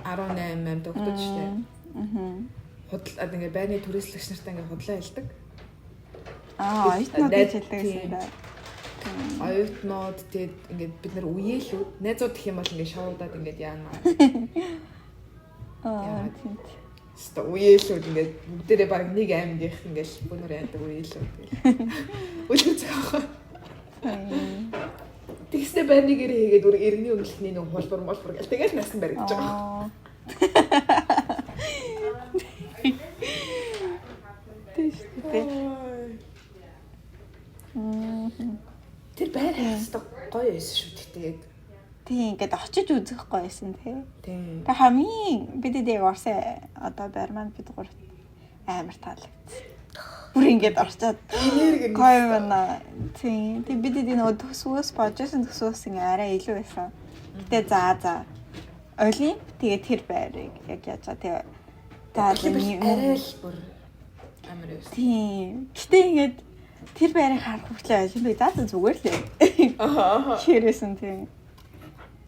18 8 хүүхдүүд шүү дээ. Худал ингээд байрны түрээслэгч нартай ингээд худлаа хэлдэг. Аа, оюутнууд гэж хэлдэг гэсэн да. Оюутнууд тэгээд ингээд бид нар үеэлүүд найзууд гэх юм бол ингээд шоудаад ингээд яана. Аа, тийм. Хэвээ үеэлүүд ингээд бүгдээрээ баг нэг аймгийнх ингээд бүүнөр яадаг үеэлүүд гэл. Үлгэр зохиохоо. Тэгснэ байрны гэрээ хийгээд бүр иргэний өмнөлтний нэг хулбар молбор гэл тэгэл насан баригдаж байгаа. Тийм шүү дээ. Тэр байр хайрцаг гоё байсан шүү дээ яг. Тийм ингээд очиж үзэх гоё байсан тий. Тийм. Тэг хамгийн бидэд яг Орсын одоо байр маань бид гуравт амар таалагдсан. Бүр ингээд орчоод энерги гоё байна. Тийм. Тэг бидэд нөгөө төсвөөс бодож төсвөөс ингээ арай илүү байсан. Гэтэ за. Олимп тэгээ тэр байрыг яг яаж байгаа. Тэгээ за арай л бүр амар байсан. Тийм. Гэтэ ингээд тэр байрыг харах хүртлээр Олимпийг за зүгээр л. Аа. Хэрээсэн тийм.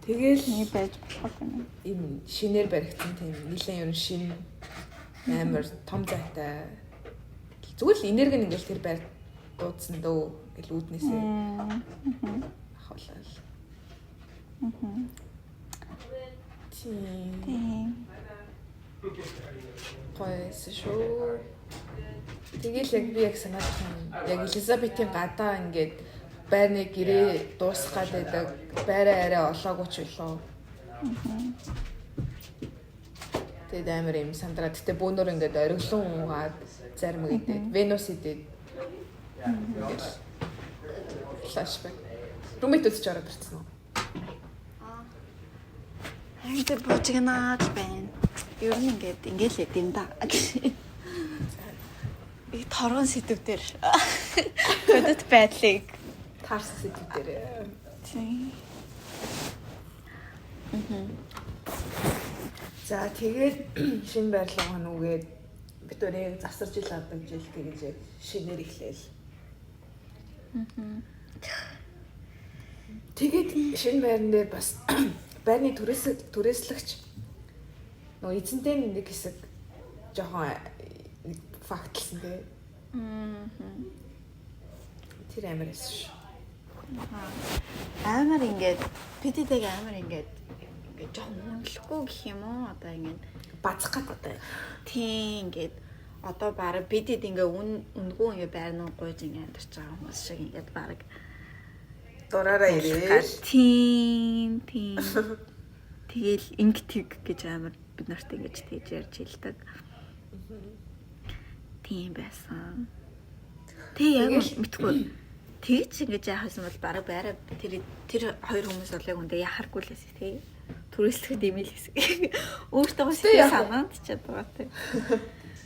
Тэгэл нэг байж болох юм. Ийм шинээр баригдсан тийм нэлээд ер нь шин амар том зайтай. Зүгээр л энерги нь ингээл тэр байр дуудсан дөө гэл үүднээсээ ахуулаад. Тийм. Гойсон шүү. Тэгэл яг би яг санаад байна. Яг Элизабетийн гадаа ингээд байрны гэрээ дуусах гээд байдаг. Байраа арай олоогүй ч билүү. Тэгээд амар юм сандраа. Гэтэ бөөнөр ингээд ориглон уугаад зарим идээд, Венус идээд. Ингээл флашбек. Румит үзэж ороод ирсэн үү? Аа. Тэгээд буужигнаад байна. Ер нь ингээд ингээл эд юм да. Би торгон сэдв дээр бодит байдлыг таарсан сэдв дээр. Тийм. За тэгээд шинэ байрлал нүгээд бид өөрийг завсар жил авдаг жил тэгэж яг шинээр эхлээл. Тэгээд шинэ байран дээр бас байрны түрээслэгч нөгөө эзэнтэй нэг хэсэг жоохон фактлсан тий. Тэр амар эс шүү. Амар ингээд бидэдэг амар ингээд ингээд жоохон үнэлэхгүй гэх юм уу одоо ингээд базах гад одоо. Тийм ингээд одоо бараг бидэд ингээ үнгүү ингээ байрнуу гуйж ингээ амьдарч байгаа хүмүүс шиг ингээд бараг дураараа ирээл. Тийм тийм. Тэгэл инг тэг гэж амар бид нарт ингэж тэгж ярьж хэлдэг. Тийм байсан. Тэг яг мэдгүй. Тэгж ингэж яахсан бол бараг байраа тэр хоёр хүмүүс бол яг үндэ яхааргүй л байсан тий. Түрээслэхэд юм л хэсэг. Өөртөө сэтгэл санаанд ч чадгаа тий.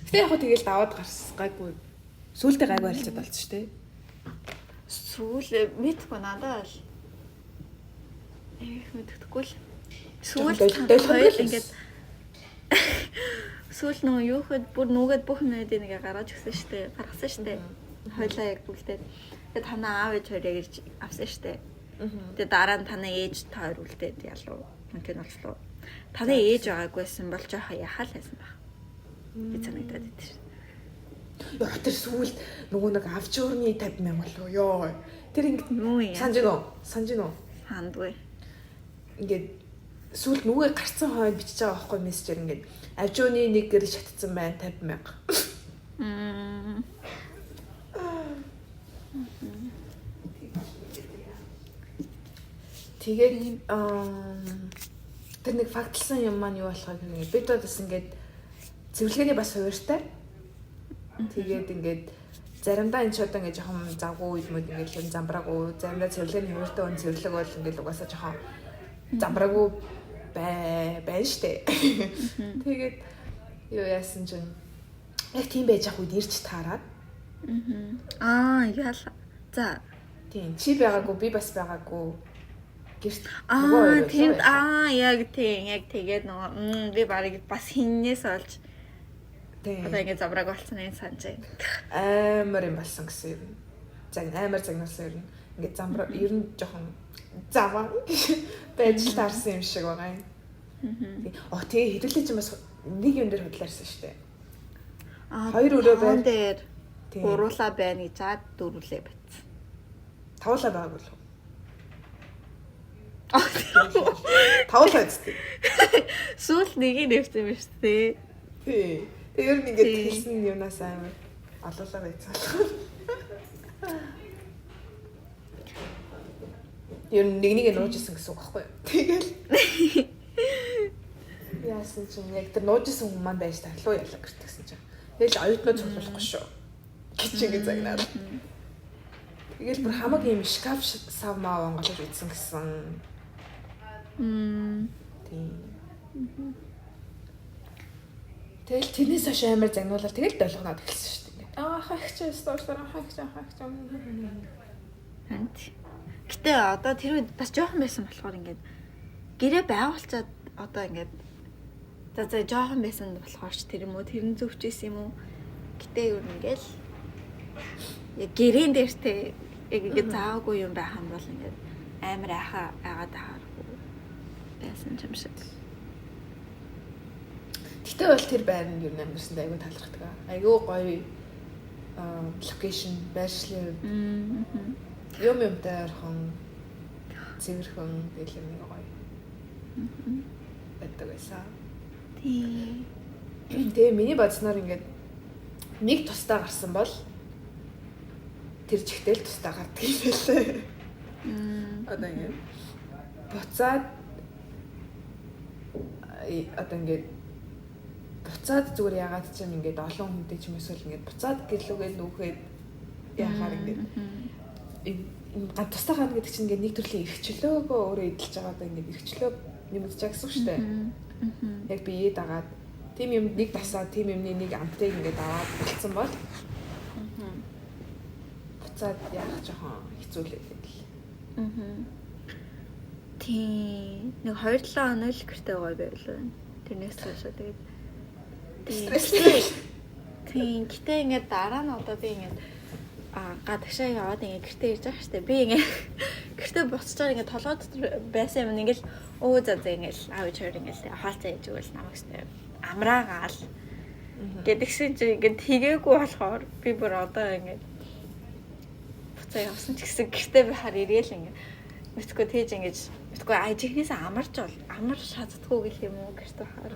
Гэтэ яг хөө тэгэл даваад гарсан гайгүй. Сүүлдээ гайгүй харилцаад болсон шүү дээ. Сүүл мэдгүй надад бол их мэддэхгүй л. Сүүл долгон ингээд сүүл нөө юу хэд бүр нүгэд бүх юмнуудыг нэг гаргаж өгсөн шүү дээ. Гаргасан шүү дээ. Хойлоо яг бүгдээ. Тэгээ танаа аав ээж хоёр яг ирж авсан шүү дээ. Тэгээ дараа нь танаа ээж та хоёр үлдээд ялуу. Үнтэй нь болчлоо. Танаа ээж байгаагүйсэн бол жоохоо яхаал байсан баг. Би санагдаад идэв шүү. Яа тэр сүүлд нөгөө нэг авч уурны 50 мянга болов ёо. Тэр ингэ санаж гинөө? Санаж гинөө? Сандгүй. Ингээд сүүлд нүгэ гарцсан хойно бичиж байгаа байхгүй мессежээр ингээд авжууны нэг гэр шатцсан байна 50 мянга. Тэгээд тэр нэг фактлсан юм маань юу болохыг ингээд бид бас ингээд Цэвэрлэгээний бас хуваарьтай. Тэгээд ингээд заримдаа энэ ч одоо ингээд жоохон завгүй үед мод ингээд юм замбраагүй, заримдаа цэвэрлэгээний хуваарьтай өн цэвэрлэг бол ингээд угаасаа жоохон замбраагүй байна штэ. Тэгээд юу яасан чинь яг тийм байж ах үед ирж таарад. Аа, яла. За. Тийм, чи байгаагүй, би бас байгаагүй. Гэрт нөгөө тийм яг тийм, яг тэгээд нөгөө би барыг бас хиннээс олж тийм. Одоо ингэ замрааг болсон юм санаж байна. Амар юм болсон гэсэн юм. За амар загнуулсан юм. Ингээд замбраа ер нь жоохон заваа байж таарсан юм шиг байгаа юм. Тийм. Тэгээ хэдүүлээ чинь бас нэг юм дээр хөдлөөрсөн шүү дээ. Хоёр өрөө байр дээр гуруулаа байна гэж чад дөрвөлээ битсэн. Тавуулаа байгаагүй л. Тавуулаа үстэй. Сүүл нэгийг нэвсэн юм шүү дээ. Тий. Тэгээ ер нь ингээд хэлсэн юмнаас амар алуулаа байцсан. Ер нь нэг нэгэ нууж исэн гэсэн үг байхгүй юу? Тэгэл яасан чинь яг тэр нууж исэн хүн маань байж тарлуу ялаа гэртгсэн чинь. Тэгэл оюутнууд цуглуулахгүй шүү гэж ингэ загнаад. Тэгэл бүр хамаг юм шкаф сав маа онголож идсэн гэсэн. Тийм. Тэгэл тэрнээс хойш амар загнуулаад тэгэл долгоноод эхэлсэн шүү дээ. Хагч уучлаарай, хагч. Ант. Гэтэ одоо тэр үед бас жоохон байсан болохоор ингээд гэрээ байгуулчаад одоо ингээд за жоохон байсан болохоор ч тэр юм уу тэр нь зөвчээсэн юм уу. Гэтэ ер нь ингээл яг гэрээн дээр те яг ингээд заагүй юм байх юм бол ингээд амар айхаа айгаад таарахгүй байсан юм шиг. Гэтэ бол тэр байр нь ер нь амьдсанд айгүй талархдаг. Айгүй гоё локейшн, байршлын хувьд. Юм юмтай ойрхон, цэвэрхэн тэгэл юм нэг гоё. Байдаг байсан. Тийм. Тэгээ миний бодсноор ингээд нэг тусдаа гарсан бол тэр чигтэл тусдаа гардаг юм байлээ. Одоо ингээд буцаад одоо ингээд буцаад зүгээр яагаад ч юм ингээд олон хүнтэй ч юм эсвэл ингээд буцаад гэлүүгээ нүүхэд яхаар ингээд энэ тусдаа гарна гэдэг чинь ингээд нэг төрлийн эрхчлөөгөө өөрөө эдэлж байгаа одоо ингээд эрхчлөө нэмэгдэж байгаа гэсэн үг шүү дээ. Яг биеэ дагаад тийм юм нэг дасаа тийм юмны нэг амтыг ингээд аваад болцсон бол буцаад яах жоохон хэцүү л байдаг. Тийм. Нэг 2-7 хоног л гэртээ гоё байлаа. Тэрнээс хойш тэгээд стресс. Тийм. Гэтэ ингээд дараа нь одоо би ингээд гадагшаа яваад ингээд гэртээ ирж байгаа штэ. Би ингээд гэртээ буцчаар ингээд толгой дотор байсан юм ингээд өө за за ингээд аав ээж хоёр ингээд хаалцаа хийж өгөөл намайг штэ. Амраагаал гэдгсэн чинь ингээд тгээгүй болохоор би бүр одоо ингээд буцаа явсан ч гэсэн гэртээ байхаар ирээл ингээд мэдгүй тээж ингээд мэдгүй ажихнээс амарч бол амар шатдаггүй гэх юм уу гэртээ байхаар.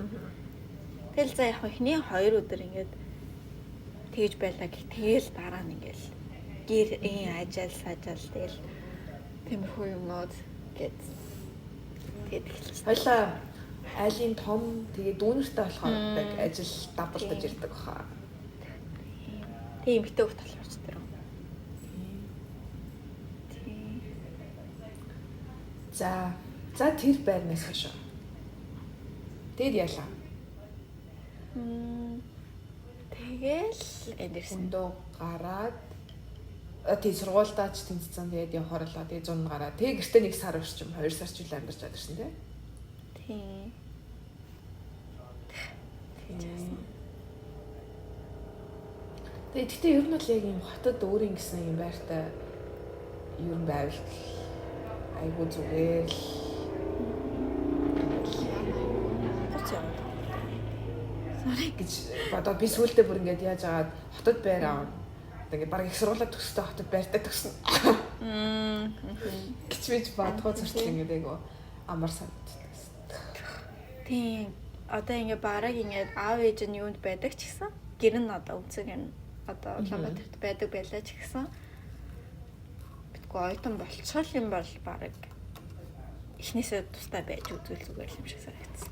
Тэгэл за яг эхний 2 өдөр ингээд тэгж байлаа гэх тэгэл дараа нь ингээд гэр ажаал сажаал тэгэл тиймэрхүү юмнууд гэд тэгээд эхэлсэн. Хоёлаа айлын том тэгээ дүүнертэй болохоор яг ажил дабалдаж ирдэг баха. Тийм битээ хөх талбарч тэр. Тийм. За тэр байрнаас хойш. Тэр ялаа. Тэгэл эндэрсэн. Өндөө гараад тий сургуульдаа ч тэнцсэн тэгээд явхаар л тэгээ 100 гараа. Тэгээ гэртээ 1 сар орчим 2 сар ч үл амьдарч чадсан тий. Тийм. Тэгээ тэгтээ ер нь бол яг юм хотод өөрийн гэсэн юм байртай ер нь байвал айгуу зүгээр л гоц яваад. Sorry гэж бодоод би сүүлдээ бүр ингээд яаж агаад хотод байр аав. Одоо ингээд баг их сургуулаа төгсдөө хотод байртай төгснө. Гэж бич бодгоо зөрчил ингээд айгуу амар санагддаг. Тийм. Одоо ингээд бараг ингээд аав ээж нь юунд байдаг ч гэсэн гэр нь одоо үндсэн гэр нь одоо Улаанбаатарт байдаг байлаа ч гэсэн битгүй ойтон болцол юм бол бараг эхнээсээ тустай байж үзвэл зүгээр юм шиг санагдсан.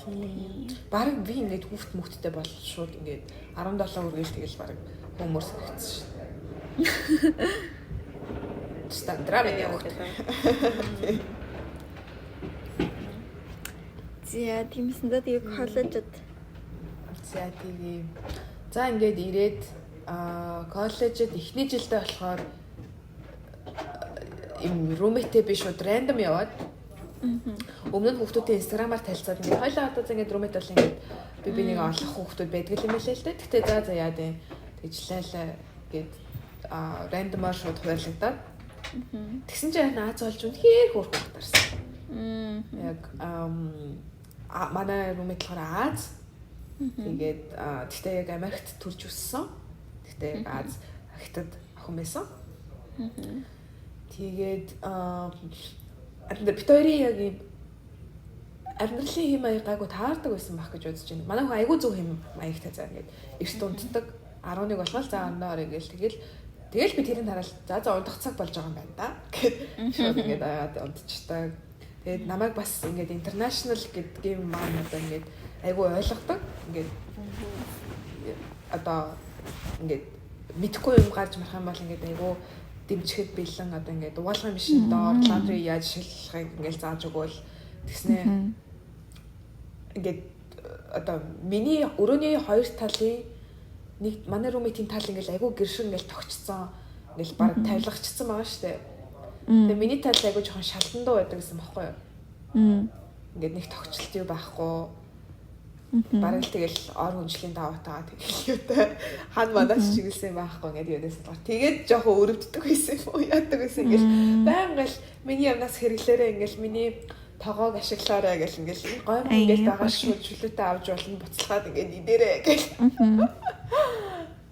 Тийм. Бараг би ингээд хүүхд мөхттэй бол шууд ингээд 17 хүргээл тэгэл бараг хүмүүр санагдсан шин. Стандраа миний хүүхд. За тиймсэн дэ тэгээ коллежид. За тэгээ. За ингээд ирээд коллежид эхний жилдээ болохоор юм roommate би шууд random яваад. Өмнө нь хүүхдүүдийн инстаграмаар танилцаад ингээд хоёлаа одоо ингээд roommate бол ингээд би бинийг олох хүүхдүүд байдаг юм лээ л дээ. Гэтэ за за яа дээ. Тэгж лайлаа гээд рандомаар шууд хуваарлагдаад. Тэгсэн чинь наац болж үнэхээр хөөрхөн батарсан. Яг манай roommate болохоор Аз. Тэгээд тэгтээ яг Америкт төрж өссөн. Тэгтээ яг Аз хятад охин байсан. Тэгээд бит хоёрын яг ийм амьдралын хэм маяг гайгүй таардаг байсан байх гэж бодож байна. Манай хүн айгүй зөв хэм маягтай заа ингээд эрт унтдаг. 11 болвол за орноо орё гээл тэгэл тэгэл би тэрийг хараад за за унтах цаг болж байгаа юм байна да гэд шууд ингээд аяад унтчихдаг. Тэгээд намайг бас ингээд international гэдгийн маань одоо ингээд айгүй ойлгодог. Ингээд одоо ингээд мэдхгүй юм гарч марах юм бол ингээд айгүй дэмжихэд бэлэн одоо ингээд угаалгын машин доор laundry яаж шилжихыг ингээд зааж өгөөл тэгснэ ингээд одоо миний өрөөний хоёр талын нэг манай roommate-ийн тал ингээд айгүй гэршин ингээд тогтцсон ингээд баг тавилгачсан байгаа штэ. Тэгээ миний тал айгүй жоохон шалтандуу байдаг гэсэн баггүй юу? Ингээд нэг тогтчлт юу байхгүй. Бараг л тэгэл ор хүнжлийн даваатаа тэгэл юутай хан манаас чиглэсэн байхгүй ингээд юунаас болохоор тэгээд жоохон өрөвддөг байсан юм уу яадаг байсан ингээл байнга л миний юмнаас хэрэглээрээ ингээл миний тогоог ашиглаарай гэл ингээл гоймон ингээл байгаа шүү чөлөөтэй авч болно буцалгаад ингээд идэрээ гэл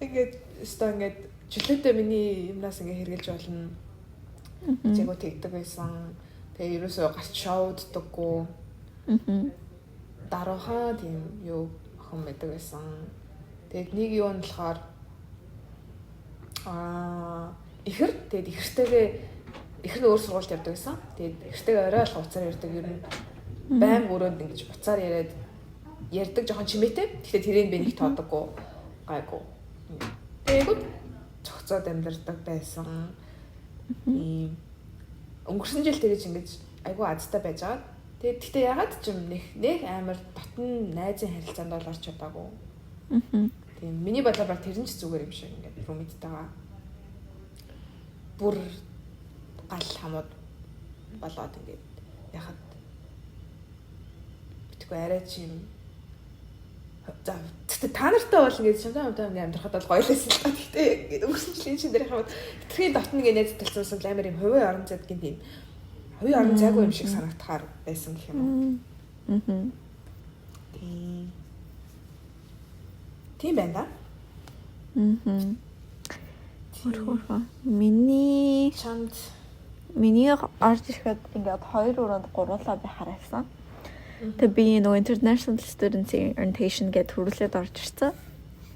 ингээд өстой ингээд чөлөөтэй миний юмнаас ингээд хэрэглэж болно зэгөө тэгдэг байсан. Тэгээ ерөөсөө гарч шоуддаггүй. Даруухан тийм юу охин байдаг байсан. Тэгээд нэг юу нь болохоор ихэр тэгээд ихэртэйгээ ихэр нь өөр сургуульд явдаг байсан. Тэгээд ихэртэйгээ орой алга уцаар ярьдаг. Ер нь байнга өрөөнд ингэж уцаар яриад ярьдаг жоохон чимээтэй. Гэхдээ тэрийг би нэг тоодоггүй гайгүй. Тэгээд цогцоод амьдардаг байсан. Ийм өнгөрсөн жил тэгэж ингэж айгүй азтай байж байгаа. Тэгээд гэхдээ ягаад ч юм нэг амар дотн найзын харилцаанд бол орч чадаагүй. Тийм миний бодлоор баг тэр нь ч зүгээр юм шиг ингээд roommate-тэйгээ бүр гал хамууд болоод ингээд яхад битгүй арай ч юм. За тэгтээ та нартай бол ингээд шамтай хамтаа ингээд амьдрахад бол гоё л байсан л та. Тэгтээ ингээд өнгөрсөн жилийн шин дээр хамаад хитрхийн дотн ингээд найз талцсан амар юм хувийн орон зайд гин тийм хувийн орон зайгүй юм шиг санагдахаар байсан гэх юм уу. Тийм. Тийм байна да. Хөрхөө. Миний чамд миний орж ирэхэд ингээд хоёр өрөөнд гурлаа би харсан. Тэгээ би нөгөө International Students Orientation гэдэг төрүүлээд орж ирсэн.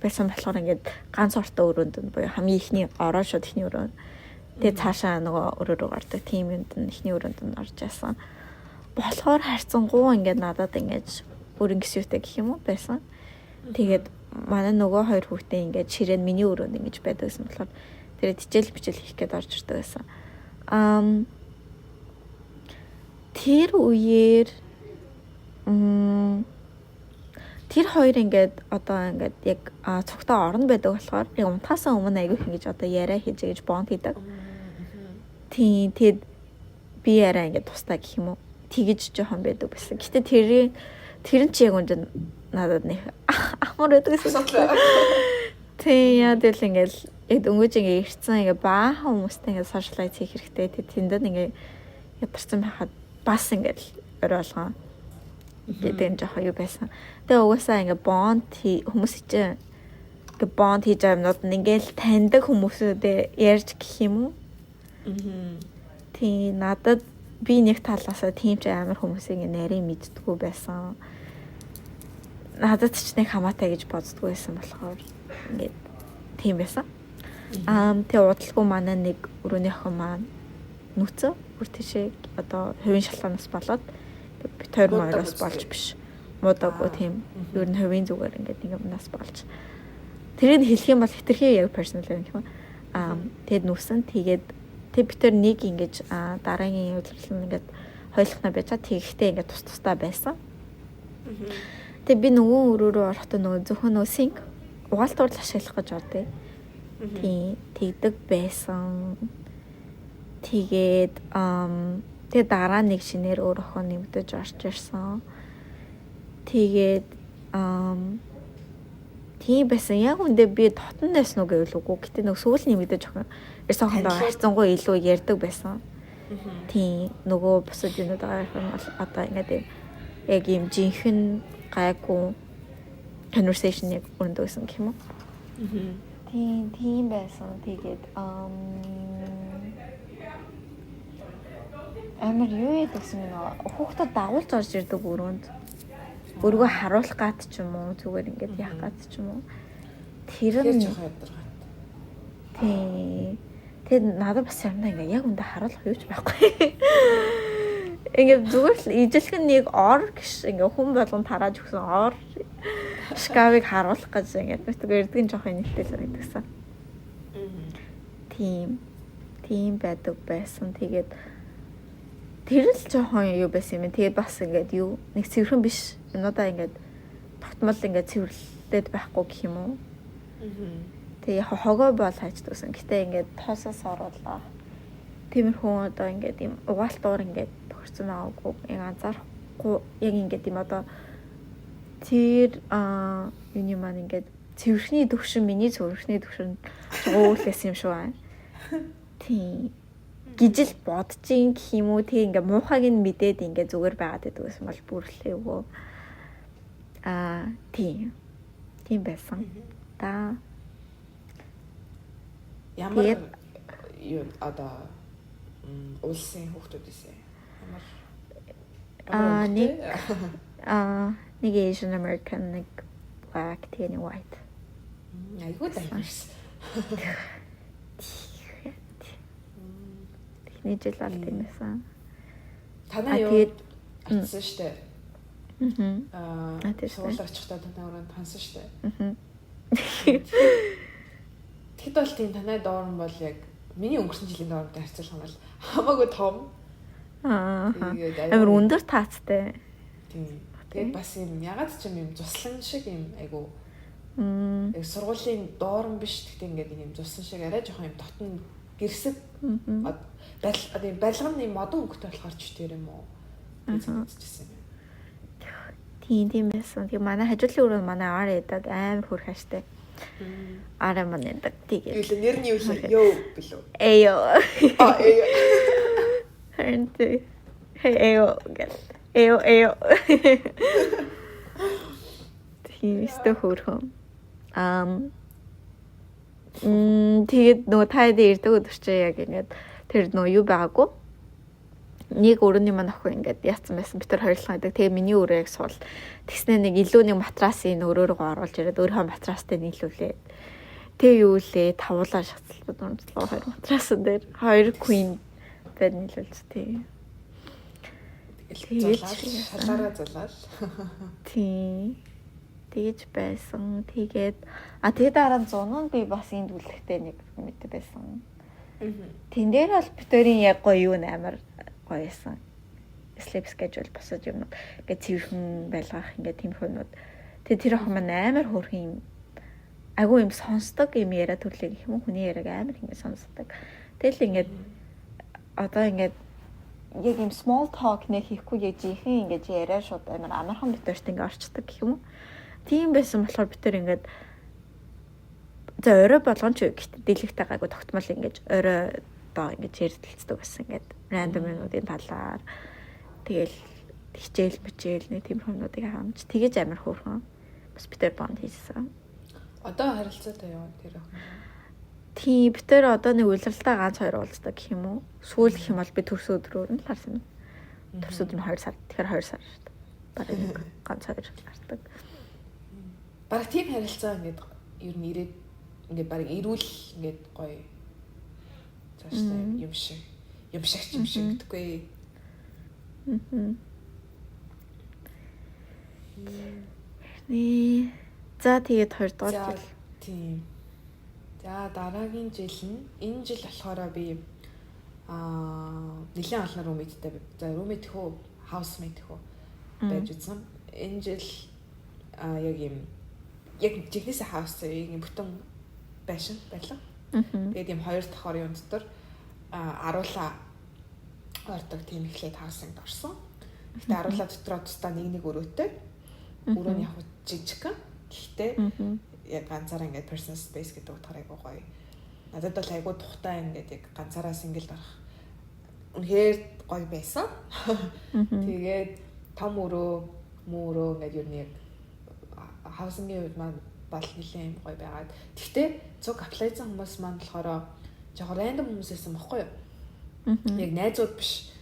Байсан болохоор ингээд ганц ортой өрөөнд нь буюу хамгийн ихний ороо шууд ихний өрөө. Тэгээ цаашаа нөгөө өрөө рүү гардаг тийм юмд нь ихний өрөөнд нь орж байсан. Болохоор харьцангуй ингээд надад ингээд өөр ингэсүүтэй гэх юм уу байсан. Тэгээд манай нөгөө хоёр хүүхдээ ингээд ширээн миний өрөөнд ингэж байдаг гэсэн болохоор тэр хичээл бичээл хийх гээд орж ирдэг байсан. Тэр үеэр тэр хоёр ингээд одоо ингээд яг цогтоо орно байдаг болохоор яг унтахаасаа өмнө айгүйх ингэж одоо яриа хийж гэж бонд хийдэг. Тийм тэгэд би яриа ингээд тустай гэх юм уу тэгэж жоохон байдаг байсан. Гэтэ тэр нь чи яг үнд надад нэг амар байдаг гэсэн. Тийм яа тэгэл ингээд яг дөнгөж ингээд ирсэн ингээд баахан хүмүүстэй ингээд socialize хийх хэрэгтэй. Тэг тэнд ингээд ядарсан байхад бас ингээд орой болгон гэдэг нь жоохон юу байсан. Тэгээ угаасаа ингээд бонд хүмүүс чинь ингээд бонд хийж байгаа юмнууд нь ингээд таньдаг хүмүүсүүдээ ярьж гэх юм уу? Тийм надад би нэг талаасаа тийм ч амар хүмүүсийг ингээд нарийн мэддэггүй байсан. Надад ч нэг хамаатай гэж боддгоо байсан болохоор ингээд тийм байсан. Тэгээ удалгүй манай нэг өрөөний охин маань нүцээ бүр тийшээ одоо хувийн шалгаанаас болоод бит хоёр моёроос болж биш. Муудаагүй тийм. Ер нь хувийн зүгээр ингээд нэг юмнаас болж. Тэрийг хэлэх юм бол хэтэрхий яг personal юм юм. Тэгээд нүсэн тэгээд тэг бид тэр нэг ингэж дараагийн удирдал нь ингээд хоёулахна байж байгаа. Тэгэхдээ ингээд тус тусдаа байсан. Тэгээ би нөгөө өрөө рүү орохдоо нөгөө зөвхөн нөгөө sink угаалт урал ашиглах гэж ордөө. Тийм тэгдэг байсан. Тэгээд тэгээ дараа нэг шинээр өөр охин нэмэгдэж орж ирсэн. Тэгээд тийм байсан. Яг үндэ би дотн байсан уу гэвэл үгүй. Гэтэ нөгөө сүүл нэмэгдэж охин ирсэн охиндоо харьцангуй илүү ярьдаг байсан. Тийм нөгөө бусад юмнууд байгаа юм бол одоо ингээд яг юм жинхэнэ гайгүй conversation яг өрөндөө байсан гэх юм уу? Тийм тийм байсан. Тэгээд амар юу ядагсан юм аа. Хүүхдүүд дагуулж орж ирдэг өрөөнд. Өргөө харуулах гад ч юм уу, зүгээр ингээд яах гад ч юм уу. Тэр нь жоохон ядаргаат. Тийм. Тэгээд надад бас юмнаа ингээд яг үндэ харуулах юу ч байхгүй. Ингээд зүгээр л ижилхэн нэг ор гэж ингээд хүн болгон тарааж өгсөн ор шкафыг харуулах гэж ингээд зүгээр эрдгэн жоохон инээдтэй санагдсан. Тийм. Тийм байдаг байсан. Тэгээд тэр л жоохон юу байсан юм. Тэгээд бас ингээд юу нэг цэвэрхэн биш юмудаа ингээд тогтмол ингээд цэвэрлээд байхгүй гэх юм уу. Тэгээ яг хогоо бол хайчдаг гэсэн. Гэтэ ингээд тоосоос оруулаа. Тиймэрхүү одоо ингээд юм угаалт уур ингээд тохирсон байгаагүй. Яг анзаарахгүй яг ингээд юм одоо тэр юуны маань ингээд цэвэрхний төвшин миний цэвэрхний төвшин гуйлээс юм шүү аа. Тийм. Гижил бодож ин гэх юм уу тэг ингээ муухайг нь мэдээд ингээ зүгээр байгаад байдаг гэсэн бол бүрлээгүй. Тийм. Тийм байсан. Та ямар юу одоо улсын хүүхдүүд ийсэн? Ямар нэг нэг Asian American, нэг black, тэгээ нэг white. Айгуу diverse. Нэг жил бол тийм байсан. Танаа юу очсон штэ. Аа. Сургууль очихдоо танаа өрөөнд хансан штэ. Тэгэхэд бол тийм танай dorm бол яг миний өнгөрсөн жилийн dorm тай харьцуулах юм бол хамаагүй том. Аа. Амар өндөр таацтай. Тийм. Тэгээд бас юм ягаад ч юм зуслан шиг юм айгу. Яг сургуулийн dorm биш гэхдээ ингээд юм зуслан шиг арай жоохон юм дотн гэрсэг барил барилга нь модон өнгөтэй болохоор ч тэр юм уу гэж юм. Тийм тийм байсан. Тэгээ манай хажуудлын өрөө манай ар ядаг амар хөрх хаштай. Ара маань ядаг. Тэгээд. Юу л нэр нь юу л ёо билүү? Эё. А эё. Харин тий. Эё гэл. Эё эё. Тийм өстө хөрхөн. Тэгээд нөгөө та хэд ирдэг өдөр чи яг ингээд тэр нөгөө юу байгаагүй. Нэг өрөөний маань охин ингээд яатсан байсан. Бид тэр хоёрлон байдаг. Тэгээ миний өрөө яг суул. Тэгснэ нэг илүү нэг матрасын өрөө рүү оруулж ирээд өөрийнхөө матрастай нийлүүлээд. Тэгээ юу лээ тавуулаа шацалбад унцлаа хоёр матрасан дээр хоёр queen bed нийлүүлж тий. Тэгэл шалаараа зулаал. Тий. Тэгэж байсан. Тэгээд тэгээ дараа нь зунууд би бас энд үлдэхтэй нэг мэдээ байсан. Тэн дээр бол битэрийн яг гоё юу амар гоё байсан. Sleep schedule босод юмнууд ингээд цэвэрхэн байлгах ингээд тийм юмнууд. Тэгээ тэр охин маань амар хөөрхөн юм айгүй юм сонсдог юм яриа төрлөө гэх юм уу хүний яриаг амар ингээд сонсдог. Тэгэл ингээд одоо ингээд яг юм small talk нэ хийхгүй яг жинхэнэ ингээд яриа шууд амар амархан битэрт ингээд орчдөг гэх юм уу. Тийм байсан болохоор бид тэр ингээд за орой болгон ч гэхдээ дийлэгтэй гайгүй тогтмол ингээд орой доо ингээд ярилцдаг байсан ингээд random юмнуудын талаар тэгэл хичээл мичээл нэг тийм юмнуудыг хаамж тэгэж амар хөөрхөн бас бид тэр бонд хийсэн. Одоо харилцаатай юу тэр охин? Тийм бид тэр одоо нэг улиралтай ганц хоёр уулздаг гэх юм уу? Сүүл гэх юм бол би төрсөн өдрөөр нь л харсан. Төрсөн өдөр нь 2 сар. Тэгэхээр 2 сар шүү дээ. Бараг нэг ганц хоёр гардаг. Бараг тийм харилцаа ингээд ер нь ирээд ингээд бараг ирүүл ингээд гоё цаашдаа юм шиг юм шиг ч юм шиг гэдэггүй. Нэ. За тэгээд 2 дугаар жил. Тийм. За дараагийн жил нь энэ жил болохоор би нэлээд олон roommate-тэй. За roommate хөө, housemate хөө байж үзсэн. Энэ жил яг юм яг жихнээсээ house заяа юм бүтэн байшин байлаа. Тэгээд юм хоёр давхар юм дотор аруулаа ордог тийм эхлээд housing-д орсон. Гэтэ аруулаа дотроо тусдаа нэг нэг өрөөтэй. Өрөө нь яг жижигхэн. Гэхдээ яг ганцаараа ингээд personal space гэдэг утгаар айгуу гоё. Надад бол айгуу тухтай ингээд яг ганцаараа single орох үнэхээр гоё байсан. Тэгээд том өрөө, муу өрөө ингээд ер нь яг housing-ийн хувьд маань бол нэлээд юм гоё байгаад. Гэхдээ цуг apply-сан хүмүүс маань болохоор жоохон random хүмүүс байсан бохгүй юу? Яг найзууд биш.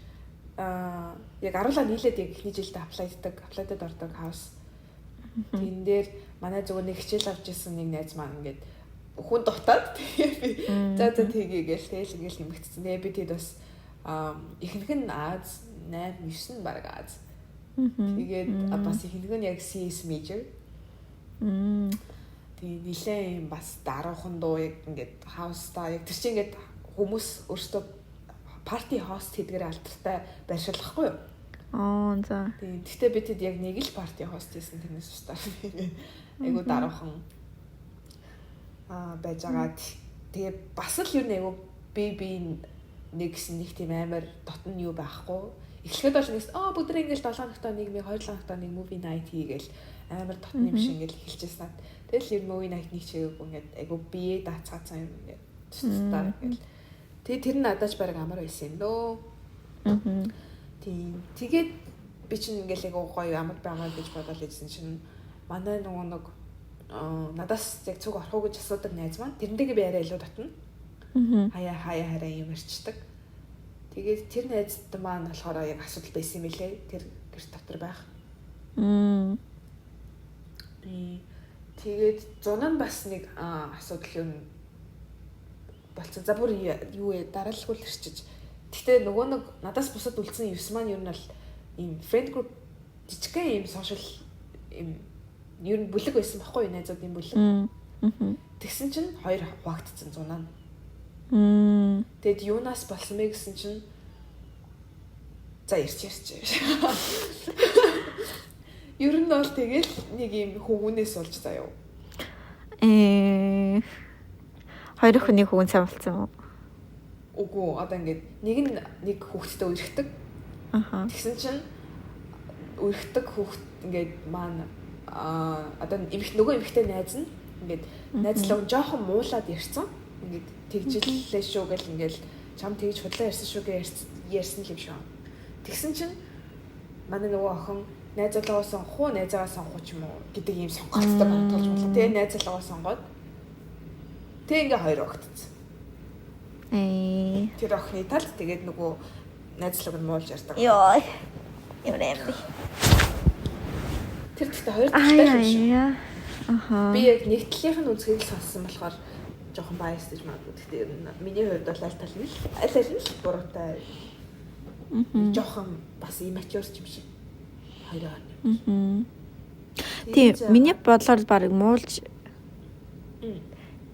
Яг аруулаа нийлээд яг эхний жилдээ apply-ддаг, apply-дад ордог house. Тэн дээр манай зүгээр нэг хичээл авч исэн нэг найз маань ингээд хүн дутаад тэгээ би за за тгий гээл тэгэл ингээл нэмэгдсэн. Тэгээ би тэд бас ихэнх нь Аз 8 9 нь баг Аз. Тэгээд бас ихэнх нь яг CS major. Тэгээ нилээн юм бас даруухан дуу яг ингээд house-та яг тэр чинь ингээд хүмүүс өөрсдөө party host хийдгээр алдартай байршуулахгүй юу? Аа за. Тийм. Гэхдээ би тэд яг нэг л party host хийсэн тэрнээс бусдаар айгу даруухан байж байгаа. Тэгээ бас л ер нь айгу би би нэг гэсэн нэг тийм амар дотн юу байхгүй. Эхлэхэд бол нэгс бүгд ингээл 7 хоногт нэг нэг 2 7 хоногт нэг movie night хийгээл амар дотн юм шиг ингээл эхэлжсэн. Тэгэл ер нь movie night нэг чигээгүй ингээд айгу бие даацгаацсан юм ингээд тусдаа ингээл. Тэгээ тэр нь надаач бараг амар байсан юм дөө. Тийм. Тэгээд би чинь ингээл айгу гоё амар байгаа гэж бодоод ирсэн чинь манай нөгөө нэг надаас яг цуг орох уу гэж асуудаг найз маань тэрнтэйгээ би арай илүү дотно. Хаяа хаяа хараа юм ярьчдаг. Тэгээд тэр найзд маань болохоор яг асуудал байсан юм билээ. Тэр гэрт дотор байх. Тэгээд зун нь бас нэг асуудал юм болцсон. За бүр юу вэ дараалалгүй л ирчиж. Гэтэ нөгөө нэг надаас бусад үлдсэн 9 маань ер нь бол ийм friend group жижигхэн ийм social ийм ер нь бүлэг байсан байхгүй юу найзуудын бүлэг. Тэгсэн чинь хоёр хуваагдсан зунаа. Тэгэд юунаас болсон бэ гэсэн чинь за ирч ярьч. Ер нь бол тэгэл нэг юм хүмүүнээс болж заяа. Хоёр хүний хүүн сайн болсон юм уу? Үгүй одоо ингээд нэг нь нэг хүүхэдтэй үерхдэг. Тэгсэн чинь үерхдэг хүүхэд ингээд маань одоо эмх нөгөө эмхтэй найз нь ингээд найзлаа жоохон муулаад ярьсан. Ингээд тэгжиллээ шүү гэл ингээд чам тэгж худлаа ярьсан шүү гэж ярьсан л юм шиг. Тэгсэн чинь манай нөгөө охин найзлаагаа сонгох уу, найзаагаа сонгох уу ч юм уу гэдэг ийм сонголттой бодтолж болоо. Тэгээ найзлаагаа сонгоод тэг ингээ хоёр огтцсон. Тэр охины талд тэгээд нөгөө найзлаг нь муулж ярьдаг. Йоо. Ямар юм бэ? Тэр гэхдээ хоёр талтай юм шиг. Аха. Би яг нэг талынх нь үзхийг л сонссон болохоор жоохон bias гэж магадгүй. Гэхдээ ер нь миний хувьд бол аль тал нь л аль аль нь л буруутай. Жоохон бас immature юм шиг. Хоёрын хооронд. Тийм, миний бодлоор баг муулж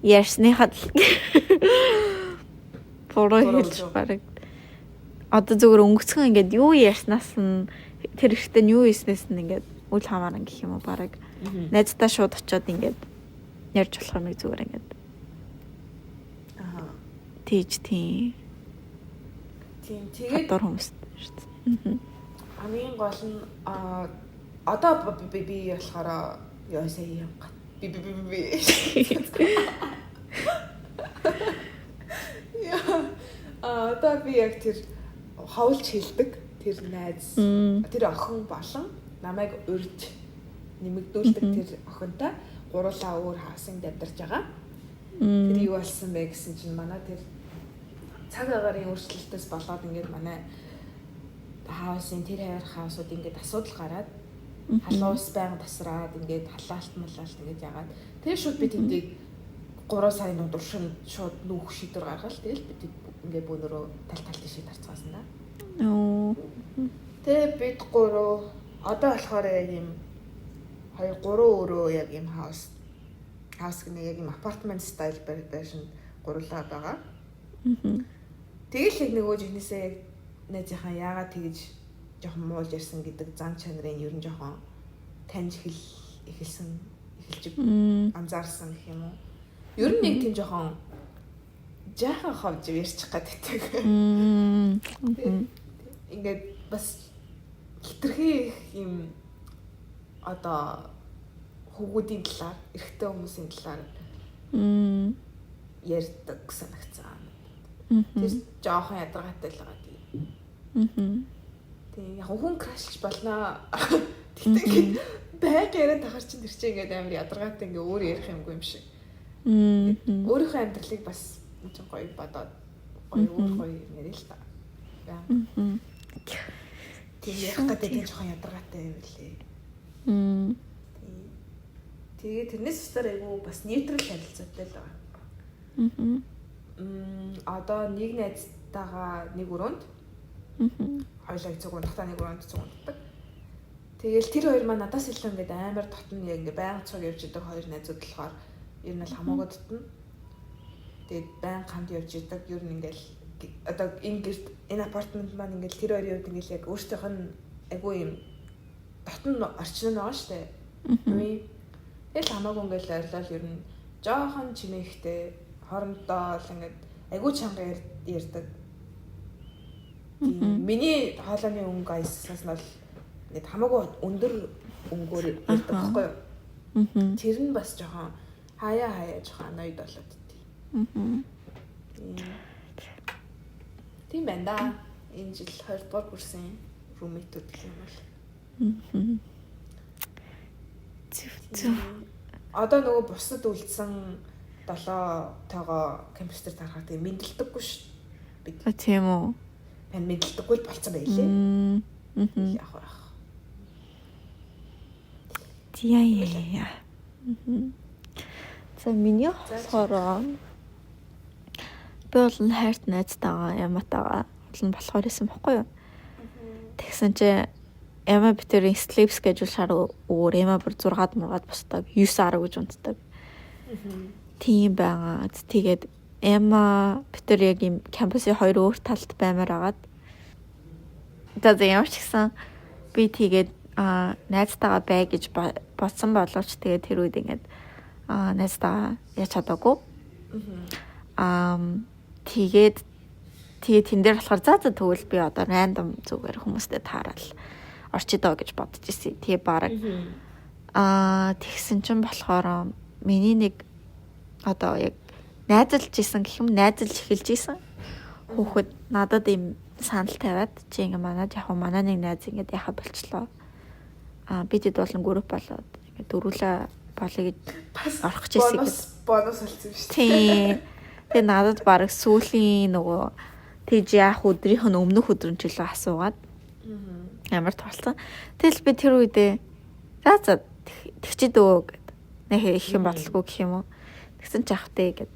ярьсныхаа буруу хэлж баг одоо зүгээр өнгөцгөн ингээд юу ярьснаас нь тэр ихтэй нь юу хийснээс нь ингээд үл хамааран гэх юм уу баг найздаа шууд очиод ингээд ярьж болох юм зүгээр ингээд тийж тийм. Тийм тэгээд гадуур хүмүүс шүү дээ. Хамгийн гол нь одоо би би болохоор ёо сая юм би би би би. Яа. Одоо би яг тэр ховлж хэлдэг тэр найз тэр охин болон намайг урьж нэмэгдүүлдэг тэр охинтой гурлаа өөр housing-д амьдарч байгаа. Тэр юу болсон бэ гэсэн чинь манай тэр цаг агаарын өөрчлөлтөөс болоод ингээд манай house-ын тэр хайр house-ууд ингээд асуудал гараад халуус байнга тасраад ингээд халаалт малаалт ингээд яагаад тэр шууд би тэндийг 3 сарын дунд уршин шууд нүүх шийдвэр гаргал тэгэл би ингээд бөөнөрөө тал тал тийшээ тарцгаасан да. Оо. Тэгээ бид гурав одоо болохоор яг юм 2 3 өрөө яг юм house гэнэ яг юм apartment style байшинд гурлаа байгаа. Тэгэл яг нөгөө жихнээсээ яг найзынхаа яагаад тэгж жоохон муулж ярьсан гэдэг зан чанарын ер нь жоохон таньж эхэлж анзаарсан гэх юм уу. Ер нь нэг тийм жоохон жаахан ховж ярьчих гэдэг. Ингээд бас хитрхи их юм одоо хөвгүүдийн талаар, эрэгтэй хүмүүсийн талаар ярьдаг санагцсан. Тэр жоохон ядаргаатай л байгаа тийм. Тийм яг хүн крашч болно. Тэгтээ ингээд байг яриад тахар чинь тэр чинь ингээд амар ядаргаатай ингээд өөр ярих юмгүй юм шиг. Өөрийнхөө амьдралыг бас нэг гоё бодоод гоё өөр гоё юм яриа л та. Тийм ярих гэдэг нь жоохон ядаргаатай юм лээ. Тийм. Тэгээ тэрнээс өстөр айгүй бас нейтрал харилцаатай л байгаа. Одоо нэг найзтайгаа нэг өрөөнд хоёлаа цуг унтахтаа нэг өрөөнд цуг унтдаг. Тэгэл тэр хоёр маань надаас илүү ингээд амар дотно яг ингээд байнга цуг явж идэг хоёр найзууд болохоор ер нь л хамаагүй дотно. Тэгээд байнга хамт явж идэг. Ер нь ингээд одоо энэ гэрт энэ апартмент маань ингээд тэр хоёрын хувьд ингээд яг өөрсдийнх нь айгүй юм дотно орчин нь байгаа шүү дээ. Тэгэл хамаагүй ингээд ойрлол ер нь жоохон чимээхтэй хоорондоо л ингээд айгүй чанга ярьдаг. Миний хоолойны өнгө аяснаас нь бол ингээд хамаагүй өндөр өнгөөр ярьдаг байхгүй юу? Тэр нь бас жоохон хаяа жоохон аноид болоод тий. Тийм байна да. Энэ жил 2 дугаар курсын roommate-үүд гэх юм бол. Зүг. Одоо нөгөө бусдад үлдсэн 7-тоогоо кампус дээр тарахаар тэгээ мэдлдэггүй ш. Бид. Тийм үү. Мань мэдлдэггүй л болцсон байлээ. Яг байх. Яа. За миний болохоор би бол хайрт найзтайгаа яматайгаа бол нь болохоор исэн бохгүй юу. Тэгсэн чи Яма битэрийн sleep schedule шар өөр Яма бүр 6-ад мургаад босдог 9-10 гэж унтдаг. Тийм байгаа. Тэгээд Яма битэр яг юм кампусын хоёр өөр талд баймаар агаад. За ямар ч гэсэн би тэгээд найзтайгаа бай гэж бодсон боловч тэгээд тэр үед ингээд найзтайгаа яаж чадаагүй. Тэгээд тэн дээр болохоор за тэгвэл би одоо рандом зүгээр хүмүүстэй таарал орчидоо гэж бодож ирсэн. Тэгээ бараг тэгсэн чинь болохоор миний нэг одоо яг найзалж исэн гэх юм найзалж эхэлж исэн хүүхэд надад ийм санал тавиад чи ингээ манад яг манай нэг найз ингээд яхаа болчлоо. Бид хэд болон групп болоод ингээ дөрвөлээ болъё гэж орох гэж ирсэн гэдэг. Бонус болсон юм шүү дээ. Тийм. Тэгээ надад бараг сүүлийн нөгөө тэгж яах өдрийнх нь өмнөх өдөр нь ч илүү асуугаад амар тулцсан. Тэгэл би тэр үедээ за тэгчээд өө гэд. Нэх их юм бодлого гэх юм уу. Тэгсэн ч явах тэ гэд.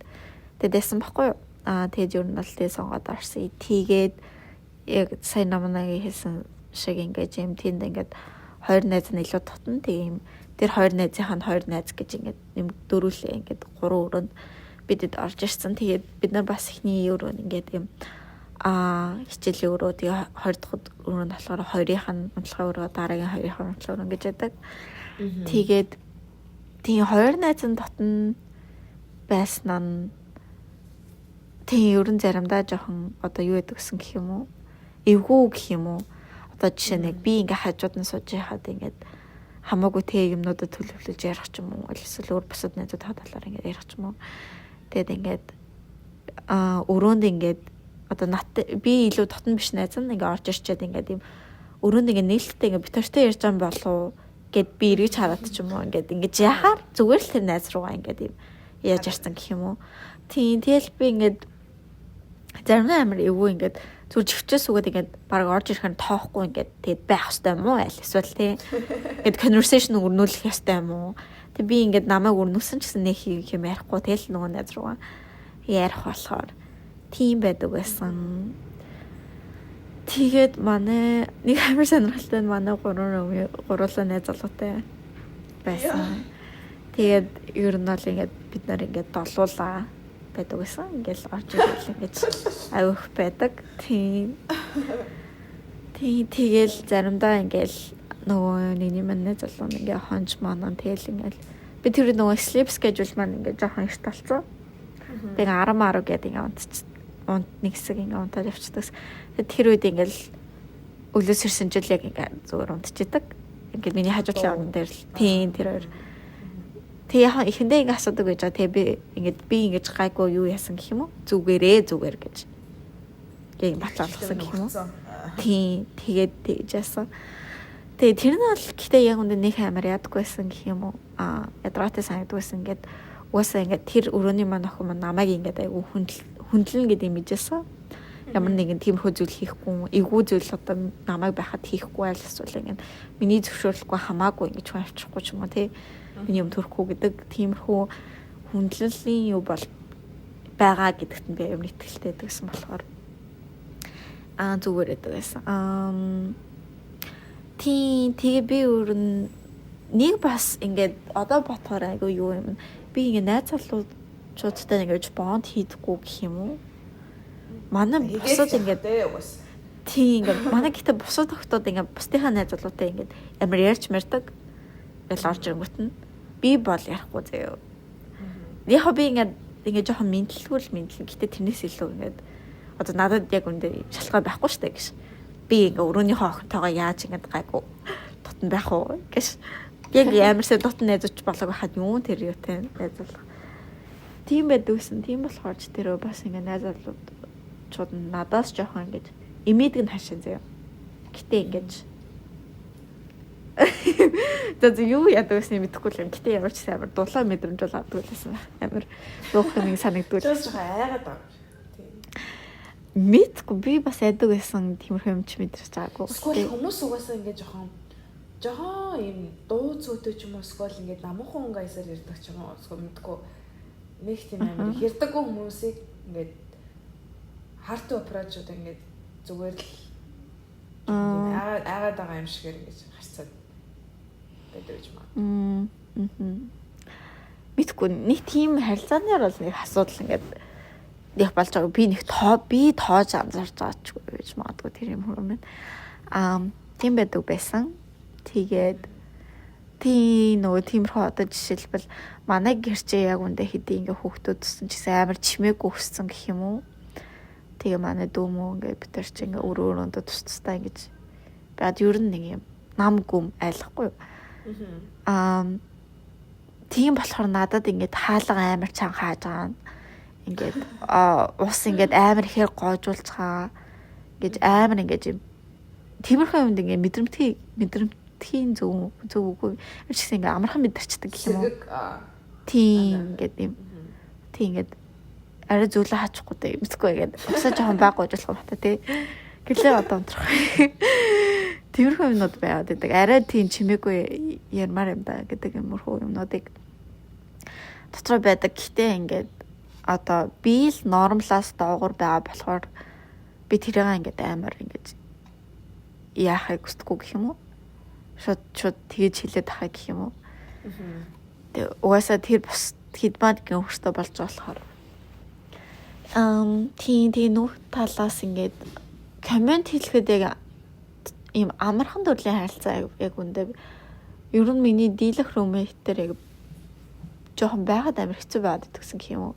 Тэгээд ясан бохгүй юу? Тэгээд ер нь бол тэгээ сонгоод орсон. Тэгээд яг сайн намнагийн хэлсэн шиг ингээд юм тэнд ингээд хоёр найз нь илүү татна. Тэгээ юм тэр хоёр найзынхаа нь хоёр найз гэж ингээд юм дөрүүлээ ингээд гурван өрөөнд бидэд орж ирсэн. Тэгээд бид нар бас ихний өрөөнд ингээд юм хичээлийн өрөө тэгээ хоёр дахь өрөөнд болохоор хоёрынх нь унтлагын өрөө дараагийн хоёрынх нь унтлагын өрөө гэж яадаг. Тэгээд тийм хоёр найз нь дотн байсан нь тийм ерөн заримдаа жоохон одоо юу яадаг гэсэн гэх юм уу? Эвгүй гэх юм уу? Одоо жишээ нь яг би ингээ хажууд нь сууж байхад ингээд хамаагүй тэг юмнуудад төлөвлөж ярих ч юм уу? Эсвэл өөр бусад найзуудаа талаар ингээд ярих ч юм уу? Тэгээд ингээд өрөөнд ингээд одоо би илүү дотн биш найз нь ингээ орж ирчээд ингээд юм өрөөнд ингээ нээлттэй ингээ битэртэй ярьж байгаа болов уу гэд би эргэж хараад ч юм уу ингээд ингэж яхаар зүгээр л тэр найз руугаа ингээд юм яаж ярьсан гэх юм уу. Тийм тэгэл би ингээд заримдаа амар эвгүй ингээд зүгээр живчээс үгээд ингээд баг орж ирэхээр нь тоохгүй ингээд тэгээд байх хэвээр юм уу аль эсвэл тий ингээд conversation өрнүүлэх ёстой юм уу. Тэг би ингээд намайг өрнүүлсэн ч гэсэн нэг юм ярихгүй тэгэл нөгөө найз руугаа ярих болохоор тийм байдаг байсан. Тэгээд манай нэг амар сонирхолтой нь манай гуруулаа найз залуутай. байсан. Тэгээд ер нь бол ингээд бид нар ингээд долуулаа байдаг гэсэн. Ингээл орж ирэл ингэж авих байдаг. Тийм. Тийм тэгэл заримдаа ингээл нөгөө нэгний маань найз залуу нь ингээ хонж манаа тэгэл ингээл би тэр нөгөө sleep schedule маань ингээ жоохон эрт болсон. Тэгээ 10 10 гэдэг ингээ унтчих унт нэг хэсэг ингээ унтаад явчихдаг. Тэгээд тэр үед ингээл өглөөс ирсэн жил яг ингээ зүгээр унтчихдаг. Ингээд миний хажуу талын орон дээр л тийм тэр хоёр. Тэг яг эхэндээ ингээ асуудаг гэж байгаа. Тэгээ би ингээд би ингэж гайгүй юу яасан гэх юм уу? Зүгээрээ зүгээр гэж. Яг батлаа болгосон гэх юм уу? Тийм тэгээд тэгж яасан. Тэгээ тэр нь бол гэхдээ яг үндэ нэг амар ядаггүй байсан гэх юм уу? Аа ядраатай санагддаг байсан. Ингээд угаасаа ингээд тэр өрөөний маань охин маань намайг ингээд айгу хүндлэн гэдэг юм ижсэн. Ямар нэгэн тиймэрхүү зүйл хийхгүй, эвгүй зүйл одоо намайг байхад хийхгүй аль эсвэл ингээд миний зөвшөөрлөхгүй хамаагүй ингэж хүн авчихгүй ч юм уу тий. Миний юм төрөхгүй гэдэг тиймэрхүү хүндлэлийн юу бол байгаа гэдэгт нь би амар итгэлтэй байсан болохоор зүгээр байдаг байсан. Тийм тэгээ би өөр нь нэг бас ингээд одоо бодохоор айгүй юу юм. Би ингээд найз залуучуудтай ингээд бонд хийдэггүй гэх юм уу? Манай бусад ингээд тийм ингээд манай гэхдээ бусад охтууд ингээд бусдынхаа найз залуутай ингээд амар ярьж мэрдэг. Ингээл орж ирэнгүүт нь би бол ярихгүй заяа. Яг би ингээд жоохон мэдлгүй л мэдлэн. Гэтэ тэрнээс илүү ингээд одоо надад яг үндэ шалтгаан байхгүй штэ гэж. Би ингээ өрөөнийхөө охинтойгоо яаж ингээд гайгүй дутан байх уу гэж. Яг ямарсаа дутан найзууч болоог байхад юу тэр юутай найзуулах. Тийм байдаг гэсэн. Тийм болохоор ч тэр бас ингээ найз залуучууд надаас жоохон ингээд имээдэг нь хашаа заяа. Гэтэ ингээд За юу яадаг гэсэн мэдэхгүй л юм. Гэтэ ямар ч амар дулаан мэдрэмж бол авдаг л байсан байх. Амар дуух юм санагддаг. Жоохон айгаад байгаа. Мэдгүй би бас айдаг байсан тиймэрхүү юм ч мэдэрч байгаагүй. Эсвэл хүмүүс угаасаа ингээд жоохон юм дуу цөөтэй ч юм уу эсвэл ингээд намуухан өнгө аясаар ярьдаг ч юм уу эсвэл мэдгүй нэг тийм амар ярьдаггүй хүмүүсийг ингээд hard to approach одоо ингээд зүгээр л айгаад байгаа юм шигээр ингээд харцаад байдаг гэж магадгүй. Мэдгүй нэг тийм харилцаанаар бол нэг асуудал ингээд яг болж байгаа. Би нэг би тоож анзаарч байгаа ч гэж магадгүй тэр юм хүмүүс байна. Тийм байдаг байсан. Тэгээд тийм нөгөө тиймэрхүү одоо жишээлбэл манай гэрчээ яг үндэ хэдий ингээ хүүхдүүд өссөн ч гэсэн амар чимээгүй өссөн гэх юм уу. Тэгээ манай дүү мүү ингээ бид нар чи ингээ өөр өөрөндөө тус тусдаа ингэж байгаад ер нь нэг юм нам гүм айлахгүй юу. Тийм болохоор надад ингээд хаалга амар чанга хааж байгаа юм. Ингээд ус ингээд амар ихээр гоожуулж байгаа гэж амар ингээд юм тиймэрхүү юмд ингээд мэдрэмтгий зөв үгүй юм чигсэн ингээд амархан мэдэрчдэг гэх юм уу. Тийм ингээд юм. Тийм ингээд арай зүйлээ хаачихгүй дээ мэдгүй ингээд усаа жоохон баг гоожуулах юм бата тий. Гэлээ одоо унтрах. Тиймэрхүү юмнууд байгаад байдаг. Арай тийм чимээгүй ярмаар юм да гэдэг юмрхүү юмнуудыг дотроо байдаг. Гэтэ ингээд одоо би л нормлаас доогуур байгаа болохоор би тэрийг ингээд амар ингээд яахыг хүсдэггүй гэх юм уу? Шууд тэгэж хэлээд тахаа гэх юм уу? Тэгээ угаасаа тэр бус хидмадгийн хөртөө болж байгаа болохоор тийм тэгээ нөх талаас ингээд коммент хэлэхэд яг ийм амархан төрлийн харилцаа яг үндэ ер нь миний дийлэх roommate дээр яг жоохон байгаад амар хэцүү байгаад идэгсэн гэх юм уу?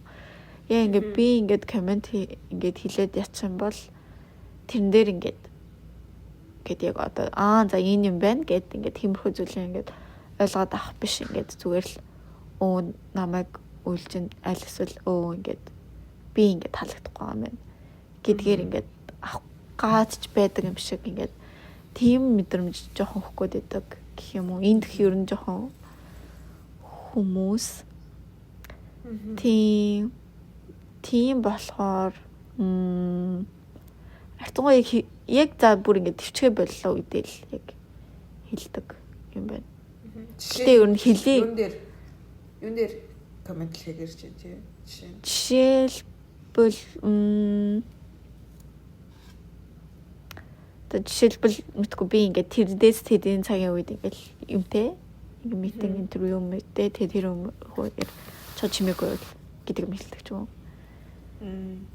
Яа ингээд би ингээд коммент ингээд хэлээд ятсан бол тэрэн дээр ингээд ингээд яг одоо за энэ юм байна гэд ингээд тиймэрхүү зүйлээ ингээд ойлгоод авах биш ингээд зүгээр л өө намайг үйлчин аль эсвэл өө ингээд би ингээд таалагдахгүй юм байна гэдгээр ингээд авах гаадч байдаг юм шиг ингээд тийм мэдрэмж жоохон өгөх гээд байдаг гэх юм уу. Энд дэх ер нь жоохон хүмүүс тийм болохоор артгоо яг за бүр ингээд төвчгээ боллоо гэдэл яг хэлдэг юм байна. Гэтэ ер нь хэлий. Юун дээр коммент хэлэхээр ирж байна тий. Жишээлбэл жишээлбэл мэдгүй би ингээд тэрдээс тэдийн цагийн үед ингээд юмтэй Ингээ meeting interview мэдээ тэгээ тэр хөө чо чимээгүй гэдэг юм хэлдэг ч юм уу.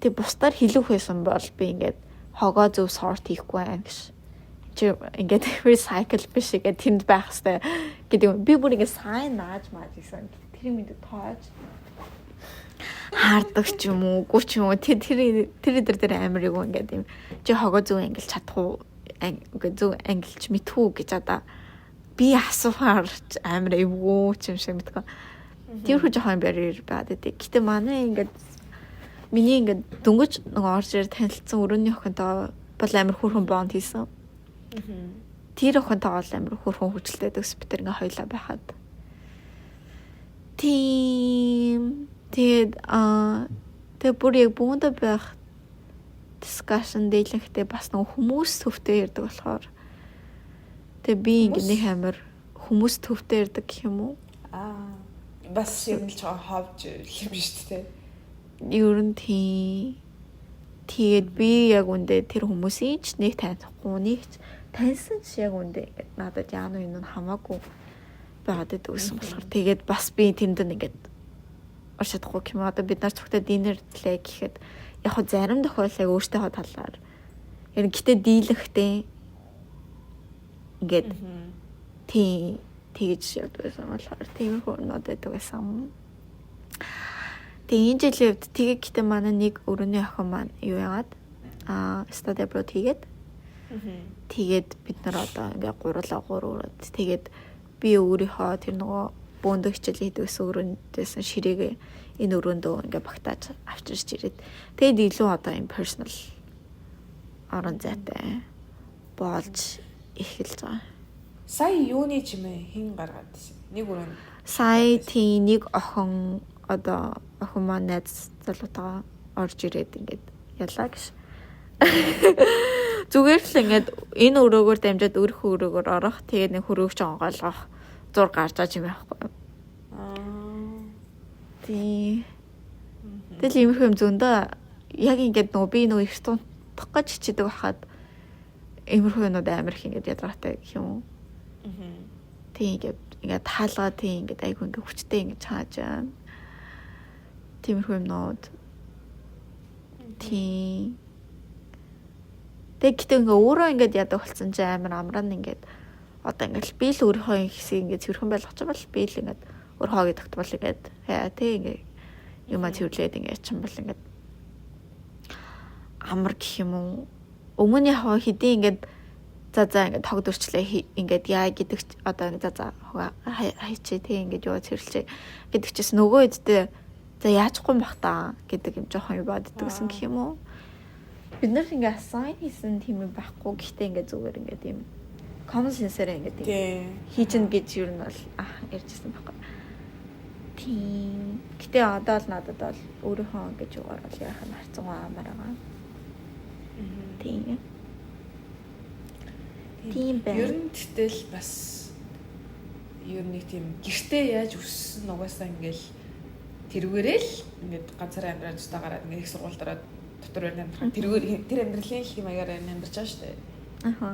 Тэгээ бусдаар хэлэх байсан бол би ингээд хогоо зөв sort хийхгүй байх гэж. Чи ингээд recycle биш ингээд тэнд байх хэвээр гэдэг юм. Би бүр ингээд сайн нааж мааж гэсэн. Тэр юм тоож хаардаг ч юм уу, үгүй ч юм уу. Тэр тэр тэр тэр тэр амар юу ингээд юм. Чи хогоо зөв ангилж чадах уу? Ингээд зөв ангилж мэдэх үү гэж одоо би асуухаар амар эвгүй ч юм шиг мэдгүй. Тэрхүү жоохон barrier байгаад байдаг. Гэтэ манай ингээд миний ингээд дөнгөж нөгөө орж ирээд танилцсан өрөөний охинтойгоо бол амар хөөрхөн bond хийсэн. Тэр охинтойгоо бол амар хөөрхөн хүчлээ дэгс бид тэр ингээ хоёлаа байхад. Тийм. Тэгээд тэгээ бүр яг бүүндэ байх discussion дийлэнхтэй бас нөгөө хүмүүс төвтэй ярьдаг болохоор тэгээ би ингээ нэг амар хүмүүс төвтэй ярьдаг гэх юм уу? Бас ер нь л жоо ховж юм шүү дээ. Ер нь тийм. Тэгээд би яг үндэ тэр хүмүүсийн ч нэг танихгүй, нэг ч таньсан ч яг үндэ ингээд надад яана юм нь хамаагүй байгаад байдаг гэсэн болохоор тэгээд бас би тэнд ингээд орч чадахгүй юм. Одоо бид нар цогтой dinner длээ гэхэд яг хөө зарим тохиолдолд өөртөөхөө талаар яг гэтээ дийлэхтэй ингээд тийм тэгж явдаг байсан болохоор тиймэрхүү юмнууд байдаг байсан. Тэгээ энэ жилийн хувьд тэгээ гэтээ манай нэг өрөөний охин маань юу яагаад study abroad хийгээд тэгээд бид нар одоо ингээ гурлаа гур өрөөд тэгээд би өөрийнхөө тэр нөгөө бөөндөө хичээл хийдэг гэсэн өрөөндөөсөн ширээгээ энэ өрөөндөө ингээ багтааж авчирч ирээд тэгээд илүү одоо юм personal орон зайтай болж эхэлж байгаа. Сая юуны чимээ хэн гаргаад ирсэн? Нэг өрөөнд. Сая тийм нэг охин одоо охин маань найз залуутайгаа орж ирээд ингээд ялаа гэж. Зүгээр л ингээд энэ өрөөгөөр дамжаад өөрийнхөө өрөөгөөр орох тэгээд нэг хөрөөгч онгойлгох зур гарч байгаа юм байхгүй. Тий. Тэгэл иймэрхүү юм зөндөө яг ингээд нөгөө би нөгөө их тунтах гэж хичээдэг байхад иймэрхүү юмнууд амар их ингээд ядаргаатай гэх юм уу. Тийм ингээд ингээд таалгаа тийм ингээд айгу ингээд хүчтэй ингээд чааж байна. Тиймэрхүү юмнууд. Тийм. Тэг гэтээ ингээ өөрөө ингээд ядаг болсон чи амар амрaan ингээд одоо ингээд би л өөрийнхөө хэсгийг ингээд цэвэрхэн байлгачих бол би л ингээд өөр хоогийн тогтмол ингээд яа тий ингээд юмаа цэвэрлээд ингээд чин бол ингээд амар гэх юм уу. Өмнө яг хэдийн ингээд за за ингээд тог дөрчлээ ингээд яа гэдэг одоо за за хайчээ тий ингээд юу цэвэрлчээ гэдэг чис нөгөө үедээ за яажгүй юм бах та гэдэг юм жоохон юу боддог гэсэн гэх юм уу. Бид нар ингээ assign хийсэн тийм юм байхгүй. Гэхдээ ингээ зүгээр ингээ тийм common sense-ээр ингээ тийм хийчин гэж юу нь бол ярьжсэн байхгүй. Тийм. Гэтэ одоо л надад бол өөрийнхөө ингэж юугаар бол яах нь харцангуй амар байгаа. Тийм. Тийм байна. Ер нь гэтэл бас ер нь нэг тийм гэртээ яаж өссөн угаасаа ингээл тэрүүгээрээ л ингээд ганцаараа амьдраад тусдаа гараад ингээд их сургуульд ороод дотор байрны амьдрах тэрүүгээр тэр амьдралын их маягаар амьдарч байгаа шүү дээ. Аха.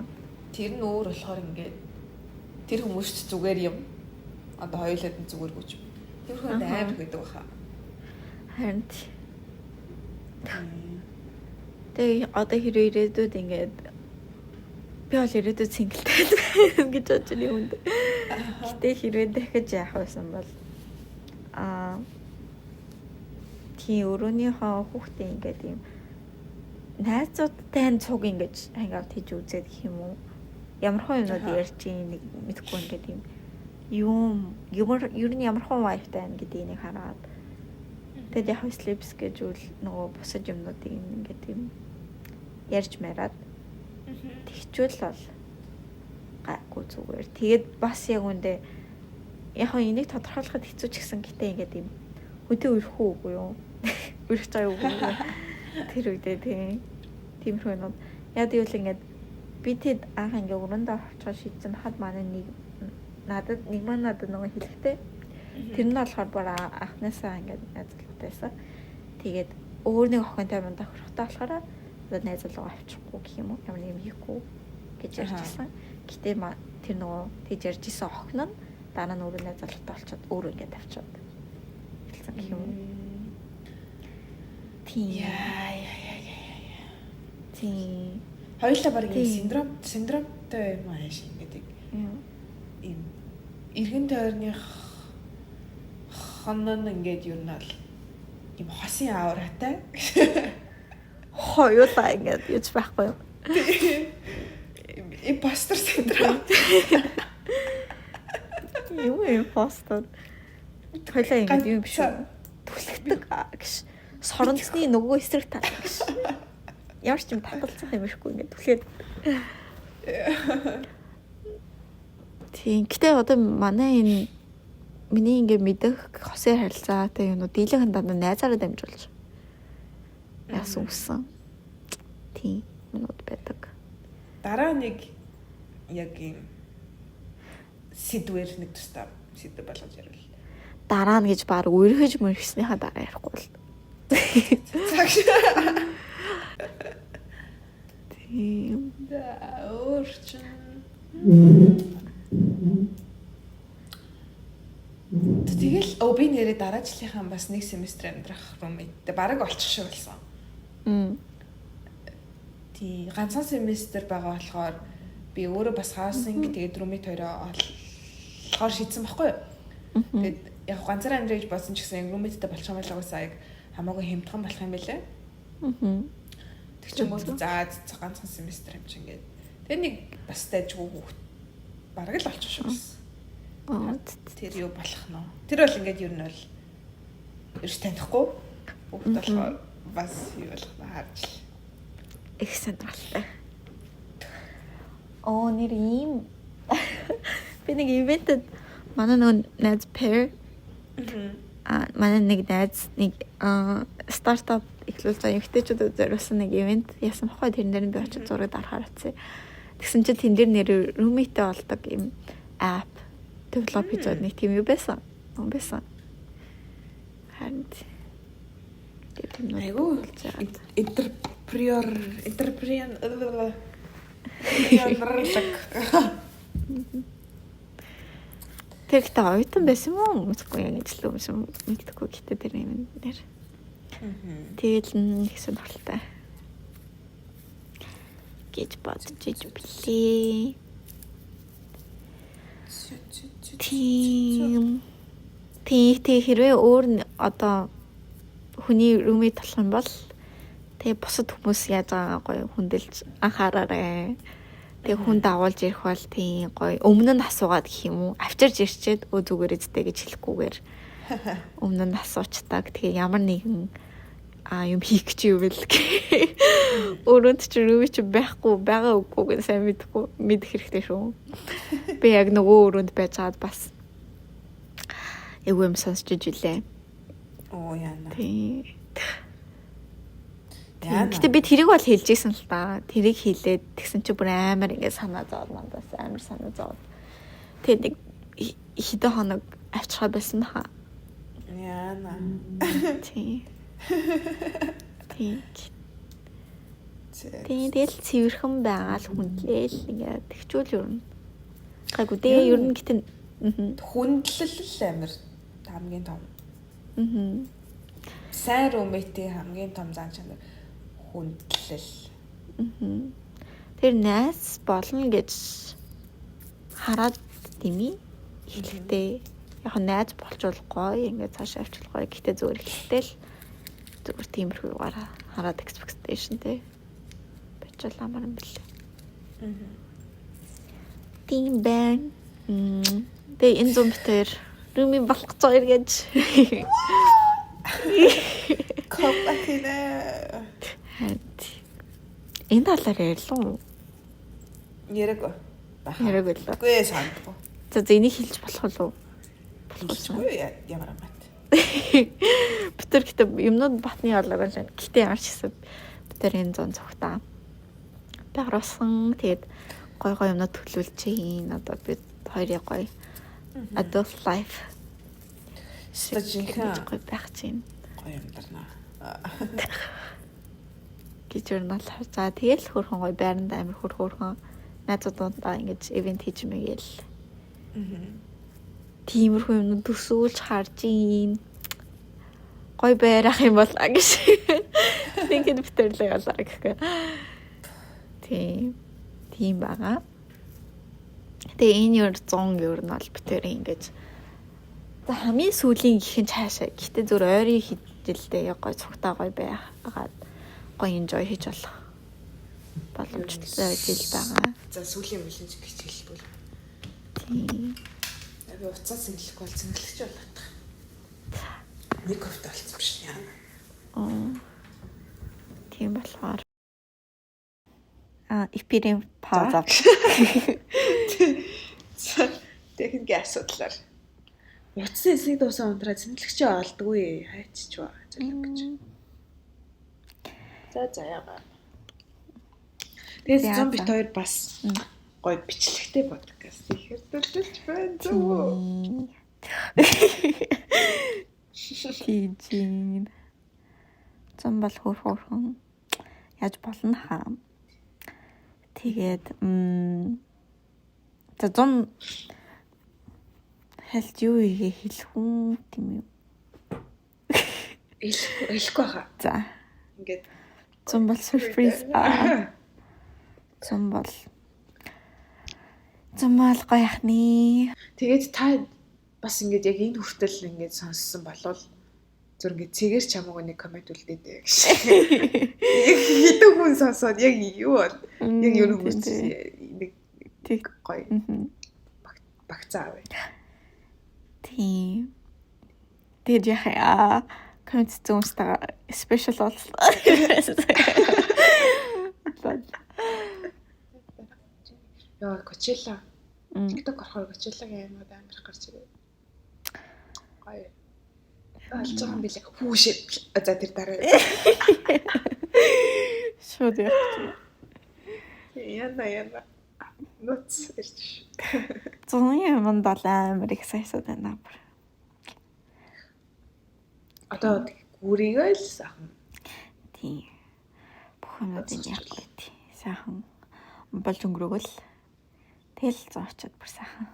Тэр нь өөр болохоор ингээд тэр хүмүүст зүгээр юм. Одоо хоёулаад нь зүгээргүй ч юм. Тэрхүү амар байдаг баха. Харин тэгээ одоо хэрэг ирээдүйд ингээд би бол ирээдүйд single тэй гэж бодож байна юм. Гэтэ хэрвээ дахиж яах байсан бол тийм өрөөнийхөө хүүхдээ ингээд юм найзуудтай цуг ингэж hang out хийж үзээд гэх юм уу? Ямар хон юмнууд ярьж ийн нэг мэдхгүй ингээд юм юм ямар ер нь ямар хон vibe тай байна гэдгийг нэг хараад тэгээд яг sleep schedule нөгөө бусад юмнуудыг ингээд юм ярьж мараад тэгчвэл бол гайгүй зүгээр. Тэгээд бас яг үндэ яг хоо энийг тодорхойлоход хэцүү ч гэсэн гэтээ ингээд юм хөдөө өрөх үгүй юу? Өрөх заа үгүй юу? Тэр үедээ тийм тиймэрхүү юмнууд. Яг гэвэл ингээд би тэд анх ингээд өрөөндөө очихоор шийдсэн хад манай нэг надад нэг маань надад нөгөө хэлэхтэй. Тэр нь болохоор бүр анхнаасаа ингээд найзлуутай байсан. Тэгээд өөр нэг охинтой манд тохирохтой болохоор одоо найзлуугаа авчихгүй гэх юм уу? Ямар нэг юм хийхгүй гэж ярьжсэн. Гэтэ тэр нөгөө тэгж ярьжсэн охин нь Дараа нь өөрөө найз залуутай болчиход өөрөө ингээд тавьчихад эхэлсэн гэх юм уу. Тийм. Яа яа яа яа яа. Тийм. Хоёулаа баг юм синдромтой юм ааш ингээд юм эргэн тойрных хонон ингээд юу нь бол юм хосын ауратай. Хоёулаа ингээд юуч байхгүй юу? Импостер синдром. Юу импостер? Хоёулаа ингээд юм биш үү? Түлхдэг гэж. Соронцны нөгөө эсрэг тал гэж. Ямар ч юм таталцах юм шиггүй ингээд түлхээд. Тийм. Гэтэ одоо манай энэ миний ингээд мэдэх хосын харилцаатай юмнууд дийлэнх дандаа найзаараа дамжуулж яасан үсэн. Тийм юмнууд байдаг. Дараа нэг яг юм сэдвэр нэг тусдаа сэдв болгож ярил. Дараа нь гэж баг өргөж мөргснийхаа дараа ярихгүй л. Цагш. Тийм. Өөр чин. Тэгэл би нэрээ дараа жилийнхаа бас нэг семестр амьдрах roommate-тэй бараг олчих шиг болсон. Тий, ганцхан семестр байгаа болохоор би өөрөө бас housing тэгээд roommate хоёроо олохоор шийдсэн байхгүй юу? Тэгээд яг ганцаараа амьдрах гэж бодсон ч гэсэн roommate-тэй болчих юм бол угаасаа яг хамаагүй хямдхан болох юм байлээ. Тэг чинь мөн за ганцхан семестр юм чинь ингээд. Тэгээд нэг бас дайжгүй хүүхэд бараг л олчих шиг болсон. Тэр юу болох нь вэ? Тэр бол ингээд ер нь бол ерөөс танихгүй. Хүүхэд болохоор бас юу болох нь харж л. Их сонирхолтой. Оо нэр ийм би нэг ивентэд манай нөгөө найз pair манай нэг найз нэг стартап эхлүүлж байгаа эмэгтэйчүүдэд зориулсан нэг ивент яасан бохоо тэрэн дээр нь би очиж зураг дарахаар очив. Тэгсэн чинь тэн дээр нэр roommate болдог юм app develop хийж байгаа нэг тийм юу байсан. Байсан. Харин тийм юм айгу entrepreneur Тэр ихтэй оюутан байсан юм уу? Мэдгүй яг ажиллах юм шиг мэддэхгүй гэхдээ тэр юм нэр. Тэгэл нэг сонирхолтой гэж бодож иж билээ. Тийм. Тийм хэрвээ өөр одоо хүний roommate болох юм бол тэгээ бусад хүмүүс яаж байгаа гоё хүндэлж анхаараарай. Тэгээ хүн дагуулж ирэх бол тийм гоё өмнө нь асуугаад гэх юм уу? Авчирж ирчээд өө зүгээр эзтэй гэж хэлэхгүйгээр өмнө нь асуучдаг. Тэгээ ямар нэгэн юм хийх гэж юу вэ гэх. Өрөөнд чи roommate чи байхгүй байгаа үгүйг нь сайн мэдэхгүй мэдэх хэрэгтэй шүү. Би яг нөгөө өрөөнд байж байгаад бас эвгүй юм сонсч иж үлээ. Оо яана. Тийм. Гэтэ би тэрийг бол хэлж исэн л та. Тэрийг хэлээд тэгсэн чи бүр амар ингэ санаа зовоод мандаас амар санаа зовоод. Тэгээд нэг хэдэн хоног авчраа байсан баха. Яана. Тийм. Тийм. Тийм тэгэл цэвэрхэн байгаа л хүндлээл ингээд тэгчүүл ер нь. Гайгүй дээ ер нь гэтэн хүндлэл л амар хамгийн том. Сайн roommate-ийн хамгийн том зан чанар хүндлэл. Тэр найз болно гэж хараад дими хэлэхдээ яг найз болчвол гоё ингээд цаашаа авчвал гоё гэхдээ зүгээр хэлэхдээ л зүгээр тиймэрхүү югаар хараад expectation те бичвэл амар юм бэлээ. Тийм байна. Тэгээ энэ зам битэр рүми болох гэж хоёр гэж. Копахинэ. Энэ талаар ярьлаа уу? Яриаг. Яриаг л. Үгүй сандгүй. За энийг хэлж болох уу? Болохгүй ямар амат. Бид тэр гэтээ юмнууд батны бодлого юм. Гэтээ ямар ч гэсэн бид тэр энэ зон цогтаа. Багруулсан. Тэгээд гой гой юмнууд төлөвлөж чинь. Одоо бид хоёрын гоё adult life. Жинхэнэ гоё байх чинь. Гоё юмдарна. Гэж өрнөл. За тэгэл хөрхөн гоё байранд амар хөрхөн найзуудаа ингэж ивент хийж мэгээл. Тиймэрхүү юмнууд төсөөлж харж ийн. Гой байрах юм бол гэж. Тэгэхэд битэрлээ ялаа гэхгүй. Тийм. Тийм байгаа. Тэгээ энэ ер 100 ер нь бол битэр ингэж за хамгийн сүүлийн гэх нь цаашаа. Гэтэ зүр ойрын жилдээ яг гой цугтаа гой байгаад гой enjoy хийж болох боломжтой жил байгаа. За сүүлийн бүлэн ч гэж хэлбэл. Тийм. Би уцаа цэнгэлэхгүй бол цэнгэлэгч болоод. Нэг хувьд болсон биш яана. Аа. Тийм болохоор эпирийн пауз авч. Техникийн асуудлаар. Утсан эснийг дуусаа унтраа цэнгэлэгчээ олдгүй хайчичва зөвлөг гэж. За за ягаа. Тэгээд зомби бит хоёр бас гоё бичлэгтэй подкаст ихээр төлөвлөж байна зү. Тийм. Зам бол хөөх хөөхөн яаж болно хаа. Тэгээд за зам хальт юу ийгээ хэлэх үү тийм үү? Хэлэхгүй хаа. За. Ингээд зам бол surprise. Зам бол зам бол гоё яхны. Тэгээд та бас ингээд яг энэ хүртэл ингээд сонссон болвол зүр ингээд цэгээр ч хамаагүй нэг коммент үлдээдэй гэж. Яг хэдэн хүн сонсоод яг юу бол яг юу хүмүүс нэг гоё багцаа авъя. Тийм. Тэгээд яхаа коммент хүмүүстэйгээ special боллоо. Яа, Coachella. TikTok орохоор Coachella-гийн аймаг амар гарч ирээ. Гоё. Алж байгаа юм билээ. Хүүшээ. За тэр дараа. Шууд явчих. Яна яна. Нууц ирж. Зуны юмд бол амар их сайсаад байна. Одоо гүрийгээ л сайхан. Тийм. Бүх юмнуудыг яахгүй тий. Сайхан болж өнгөрөөгөл. Тэгэл зоочод бүр сайхан.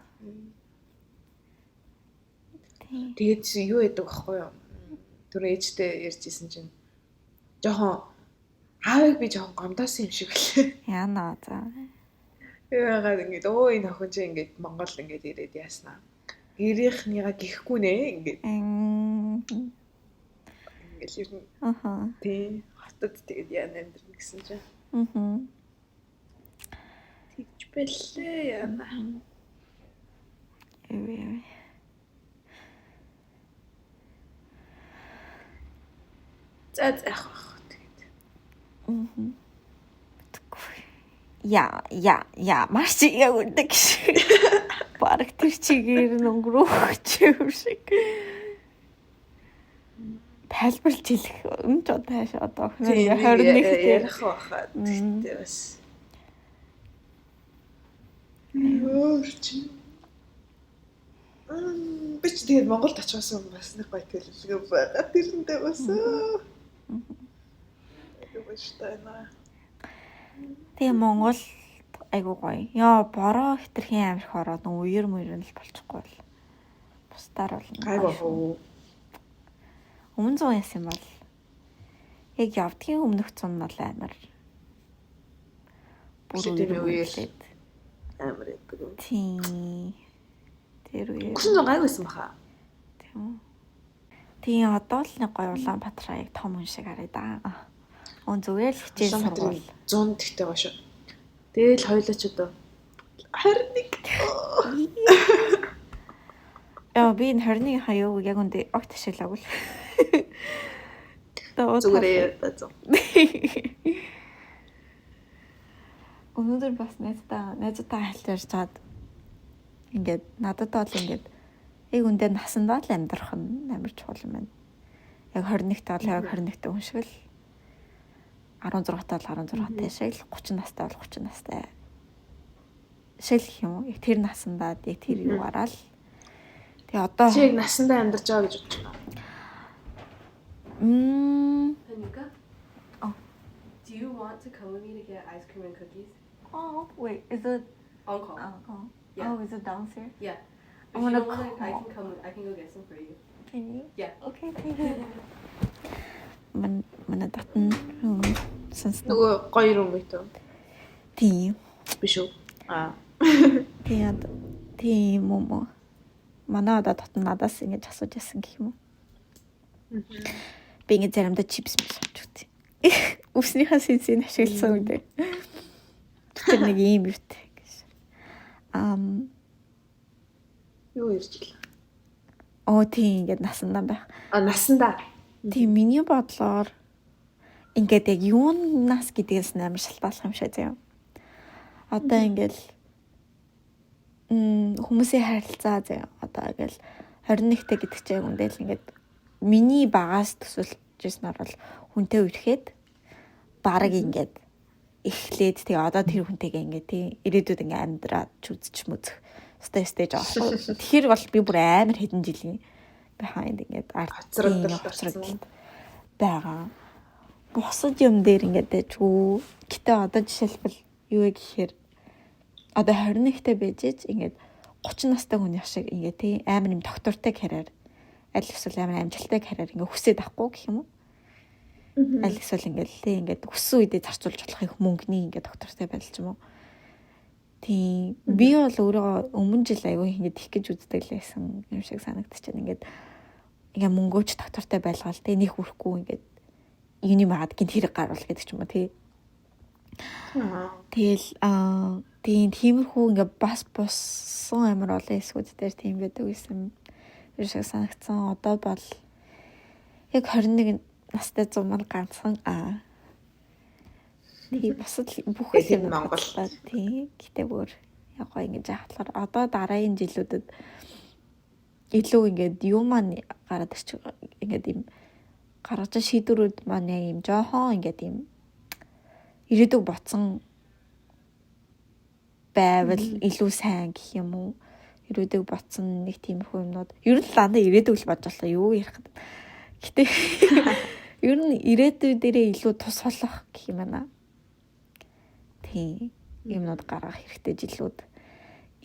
Тэгээд юу яадаг байхгүй юу? Түр ээжтэй ярьж исэн чинь жоохон аавыг би жоохон гомдоосон юм шиг үлээ. Яна за. Яагаад ингэж өө энэ охин чинь ингэж Монгол ингэж ирээд яаснаа. Гэрийнхнийгаа гихгүй нэ ингэж. Ингээл ер нь. Аха. Тий. Хотод тэгээд яана амьдрна гэсэн чинь. Аа. Тэгж бэлээ яана. Эвээ. За за яах вэ тэгээд. Аа. Я я я маш яг үндэг шиг. Бараг тэр чигээр нь өнгөрөөх юм шиг. Тайлбарлаж хэлэх юм ч одоо тааш одоо охиноо 21 ярих байхаа. Тэгтээ бас. Өөр чи. Би ч тэгээд Монголд очихсан бас нэг гоё төлөвлөгөө байгаа. Тэрэндээ бас. Айгуу баяртай байна. Тэгээ Монгол айгуу гоё. Яа, бороо хэтэрхийн амирх ороод үер мөр нь л болчихгүй бол. Бусдаар бол гайгүй хөө. Өмнө зун яасан бол яг явдгийн өмнөх зун бол амар. Бүр үер амар яадаг. Тийм. Тэр үе. Өнгөрсөн зун гайгүйсэн баха. Тийм үү. Тийм одоо л нэг гоё Улаанбаатар яг том хүн шиг хараа да. Өн зүгээр л хичээл сургуул. 100 тэгтэй гоё шүү. Тэгэл хоёлоо ч одоо 21. Яа би энэ 21 хаяа яг үндэ огт ашиглаагүй л. Зүгээр ээ зөө. Өнөөдөр бас найзтайгаа хальт ярьж чад ингээд надад бол ингээд яг үндэ насандаа л амьдрах нь амар чухал юм байна. Яг 21 та бол яг 21 та хүн шиг л 16 та бол 16 та шиг л 30 настай бол 30 настай шиг л юм уу? Яг тэр насандаа яг тэр юугаараа л тэгээ одоо чи яг насандаа амьдарч байгаа гэж бодож байна. Tanika? Oh. Do you want to come with me to get ice cream and cookies? Oh, wait, is it on call? Oh. Yeah. Oh, is it downstairs? Yeah. I If you wanna don't wanna, I call. can come. I can go get some for you. Can you? Yeah. Okay, thank you. Ман манай татна сонсно. Нөгөө гоё roommate үү? Тийм. Биш үү? Аа. Тийм тийм юм уу? Манай одоо татна надаас ингэж асууж ясан гэх юм уу? Би ингэ заримдаа чипс мэл авч өгдөг. Үснийхээ сэнсийг ашигласан үедээ. Тэр нэг ийм юутай гэж. Ам Юу ирж илээ? оо тийм ингээд насандаа байх. А насандаа. Тийм миний бодлоор ингээд яг юунаас гэдгээс амар шалтгааллах юм шиг заяа. Одоо ингээл хүмүүсийн харилцаа заяа. Одоо ингээл 21-тэй гэдэг чинь яг үндэл ингээд миний багаас төсөөлж ирснээр бол хүнтэй үерхэд бараг ингээд эхлээд тэгээ одоо тэр хүнтэйгээ ингээд тий ирээдүйд ингээд амьдраад ч үзчих мүзэх өстой stage байгаа байхгүй. Тэгэхээр бол би бүр амар хэдэн жилийн behind ингээд ард Хоцрогдолд орсон. хоцрогдолд байгаа. Бусад юм дээр ингээд дайжгүй. Гэтэ одоо жишээлбэл юу вэ гэхээр одоо 21-тэй байж ич ингээд 30 настай хүн шиг ингээд тий амар юм доктортой карьер аль эсвэл амар амжилттай карьер ингээд хүсээд авахгүй гэх юм уу? Аль эсвэл ингээд тий ингээд хүссэн үедээ зарцуулж болох их мөнгөний ингээд доктортой байдал ч юм уу. Тийм. Би бол өөрөө өмнө жил аягүй ингээд их гэж үздэг л байсан юм шиг санагдчихэв. Ингээд ингээ мөнгөөч доктортой байлгаал тий нэг хүрхгүй ингээд юуны магаад гинт хэрэг гарвал гэдэг ч юм уу тий. Аа. Тэгэл аа тийм тиймэрхүү ингээ бас боссон амар олон хэсгүүд дээр тийм байдаг гэсэн юм шиг санагдсан. Одоо бол яг 21 настай зам маань ганцхан аа. Тийм бусад л бүх Тэгээд юм Монгол. бодлоо. Тийм. Гэтэ бүр яг гоё ингэж яхахлаар одоо дараагийн жилүүдэд илүү ингээд юу маань гараад ирчих ингээд юм гаргаж байгаа шийдвэрүүд маань яг юм жоохон ингээд юм ирээдүг ботсон байвал илүү сайн гэх юм уу? Ирээдүг ботсон нэг тиймэрхүү юмнууд. Ер нь л дандаа ирээдүг л бодож боллоо. Юу ярих гэдэг. Гэтэ ер нь ирээдүй дээрээ илүү тус болох гэх юм байна. Тийм юмнууд гаргах хэрэгтэй жилүүд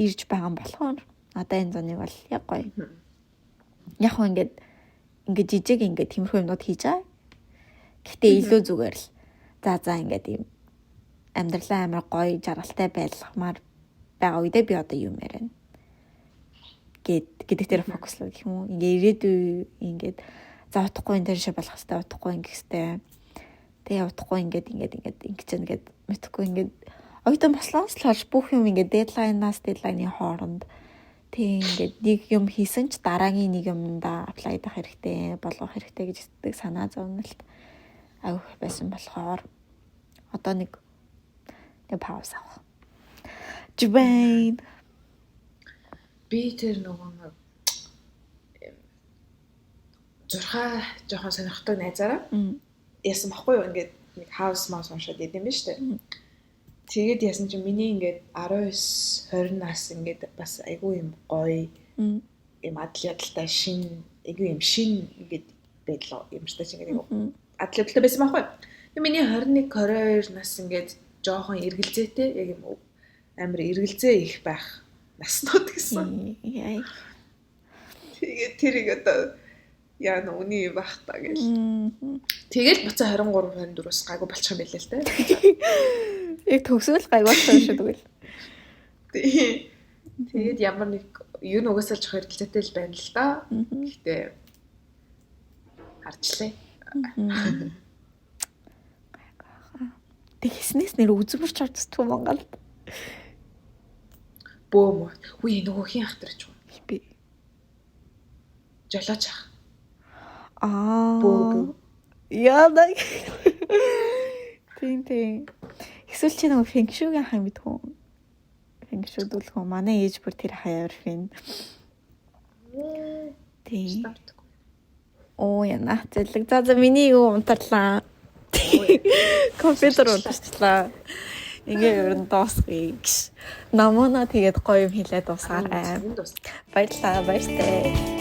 ирж байгаа юм болохоор одоо энэ зуныг бол яг гоё. Яг хөө ингээд ингээд жижиг ингээд тиймэрхүү юмнууд хийж байгаа. Гэтэ илүү зүгээр л за за ингээд юм амьдралаа амар гоё жаргалтай байлгамаар байгаа үедээ би одоо юм яриана гэд гэдэг дээр фокуслаа гэх юм уу. Ингээ ирээдүй ингээд за утгагүй internship болох хэвээр утгагүй ингэх хэвээр. Тэгээ утгагүй ингээд ингээд ингээд ингэж ингээд мэдхгүй ингээд оюутан бослоос л хойш бүх юм ингээд deadline-аас deadline-ы хооронд тэг ингээд нэг юм хийсэн ч дараагийн нэг юмдаа apply дах хэрэгтэй болгох хэрэгтэй гэж хэлдэг санаа зовнилт аягүй байсан болохоор одоо нэг нэг pause авах. Жбайн. Би тэр нөгөө нэг зурхаа жоохон сонирхдаг найзаараа яасан баггүй юу ингээд нэг house mouse уншаад идэм биш үү. Тэгээд яасан чинь миний ингээд 19 20 нас ингээд бас айгүй юм гоё юм адал явдалтай шин айгүй юм шин ингээд байдлаа юм шиг чинь ингээд айгүй адал явдалтай байсан байхгүй. Тэгээд миний 21 22 нас ингээд жоохон эргэлзээтэй яг юм амар эргэлзээ их байх наснууд гэсэн. Яа. Тэгээд тэрийг одоо яа нэ үний юм бах та гэл. Тэгэл буцаа 23 24-өөс гайгүй болчих юм байлээ л те. Яг төгсгөл гайгүй болсон шүү тэгвэл. Тий. Тэгээд ямар нэг юу нь угаасаа л жоох эргэлзээтэй л байна л да. Гэхдээ харчлаа. Тэг хийснээс нэр үзмэрч орцдгүй Монголд. Бөөм. Үгүй нөгөө хин ах тэр ч юм. Би. Жолооч ах. Аа. Бөө бөө. Яа да. Тийм тийм. Эсвэл чи нөгөө фэншүүгийн хаа мэдхүү. Фэншүү дүүлэх үү? Манай ээж бүр тэр хаяар фэн. Тийм. Оо яна. Зэлэг. За за миний юу унтарлаа. Компьютер унтарчлаа. Ингээ ер нь дуусгая гэж. Намуна тэгээд гоё юм хэлээд дуусгаарай. Дуус. Баярлалаа. Баяртай.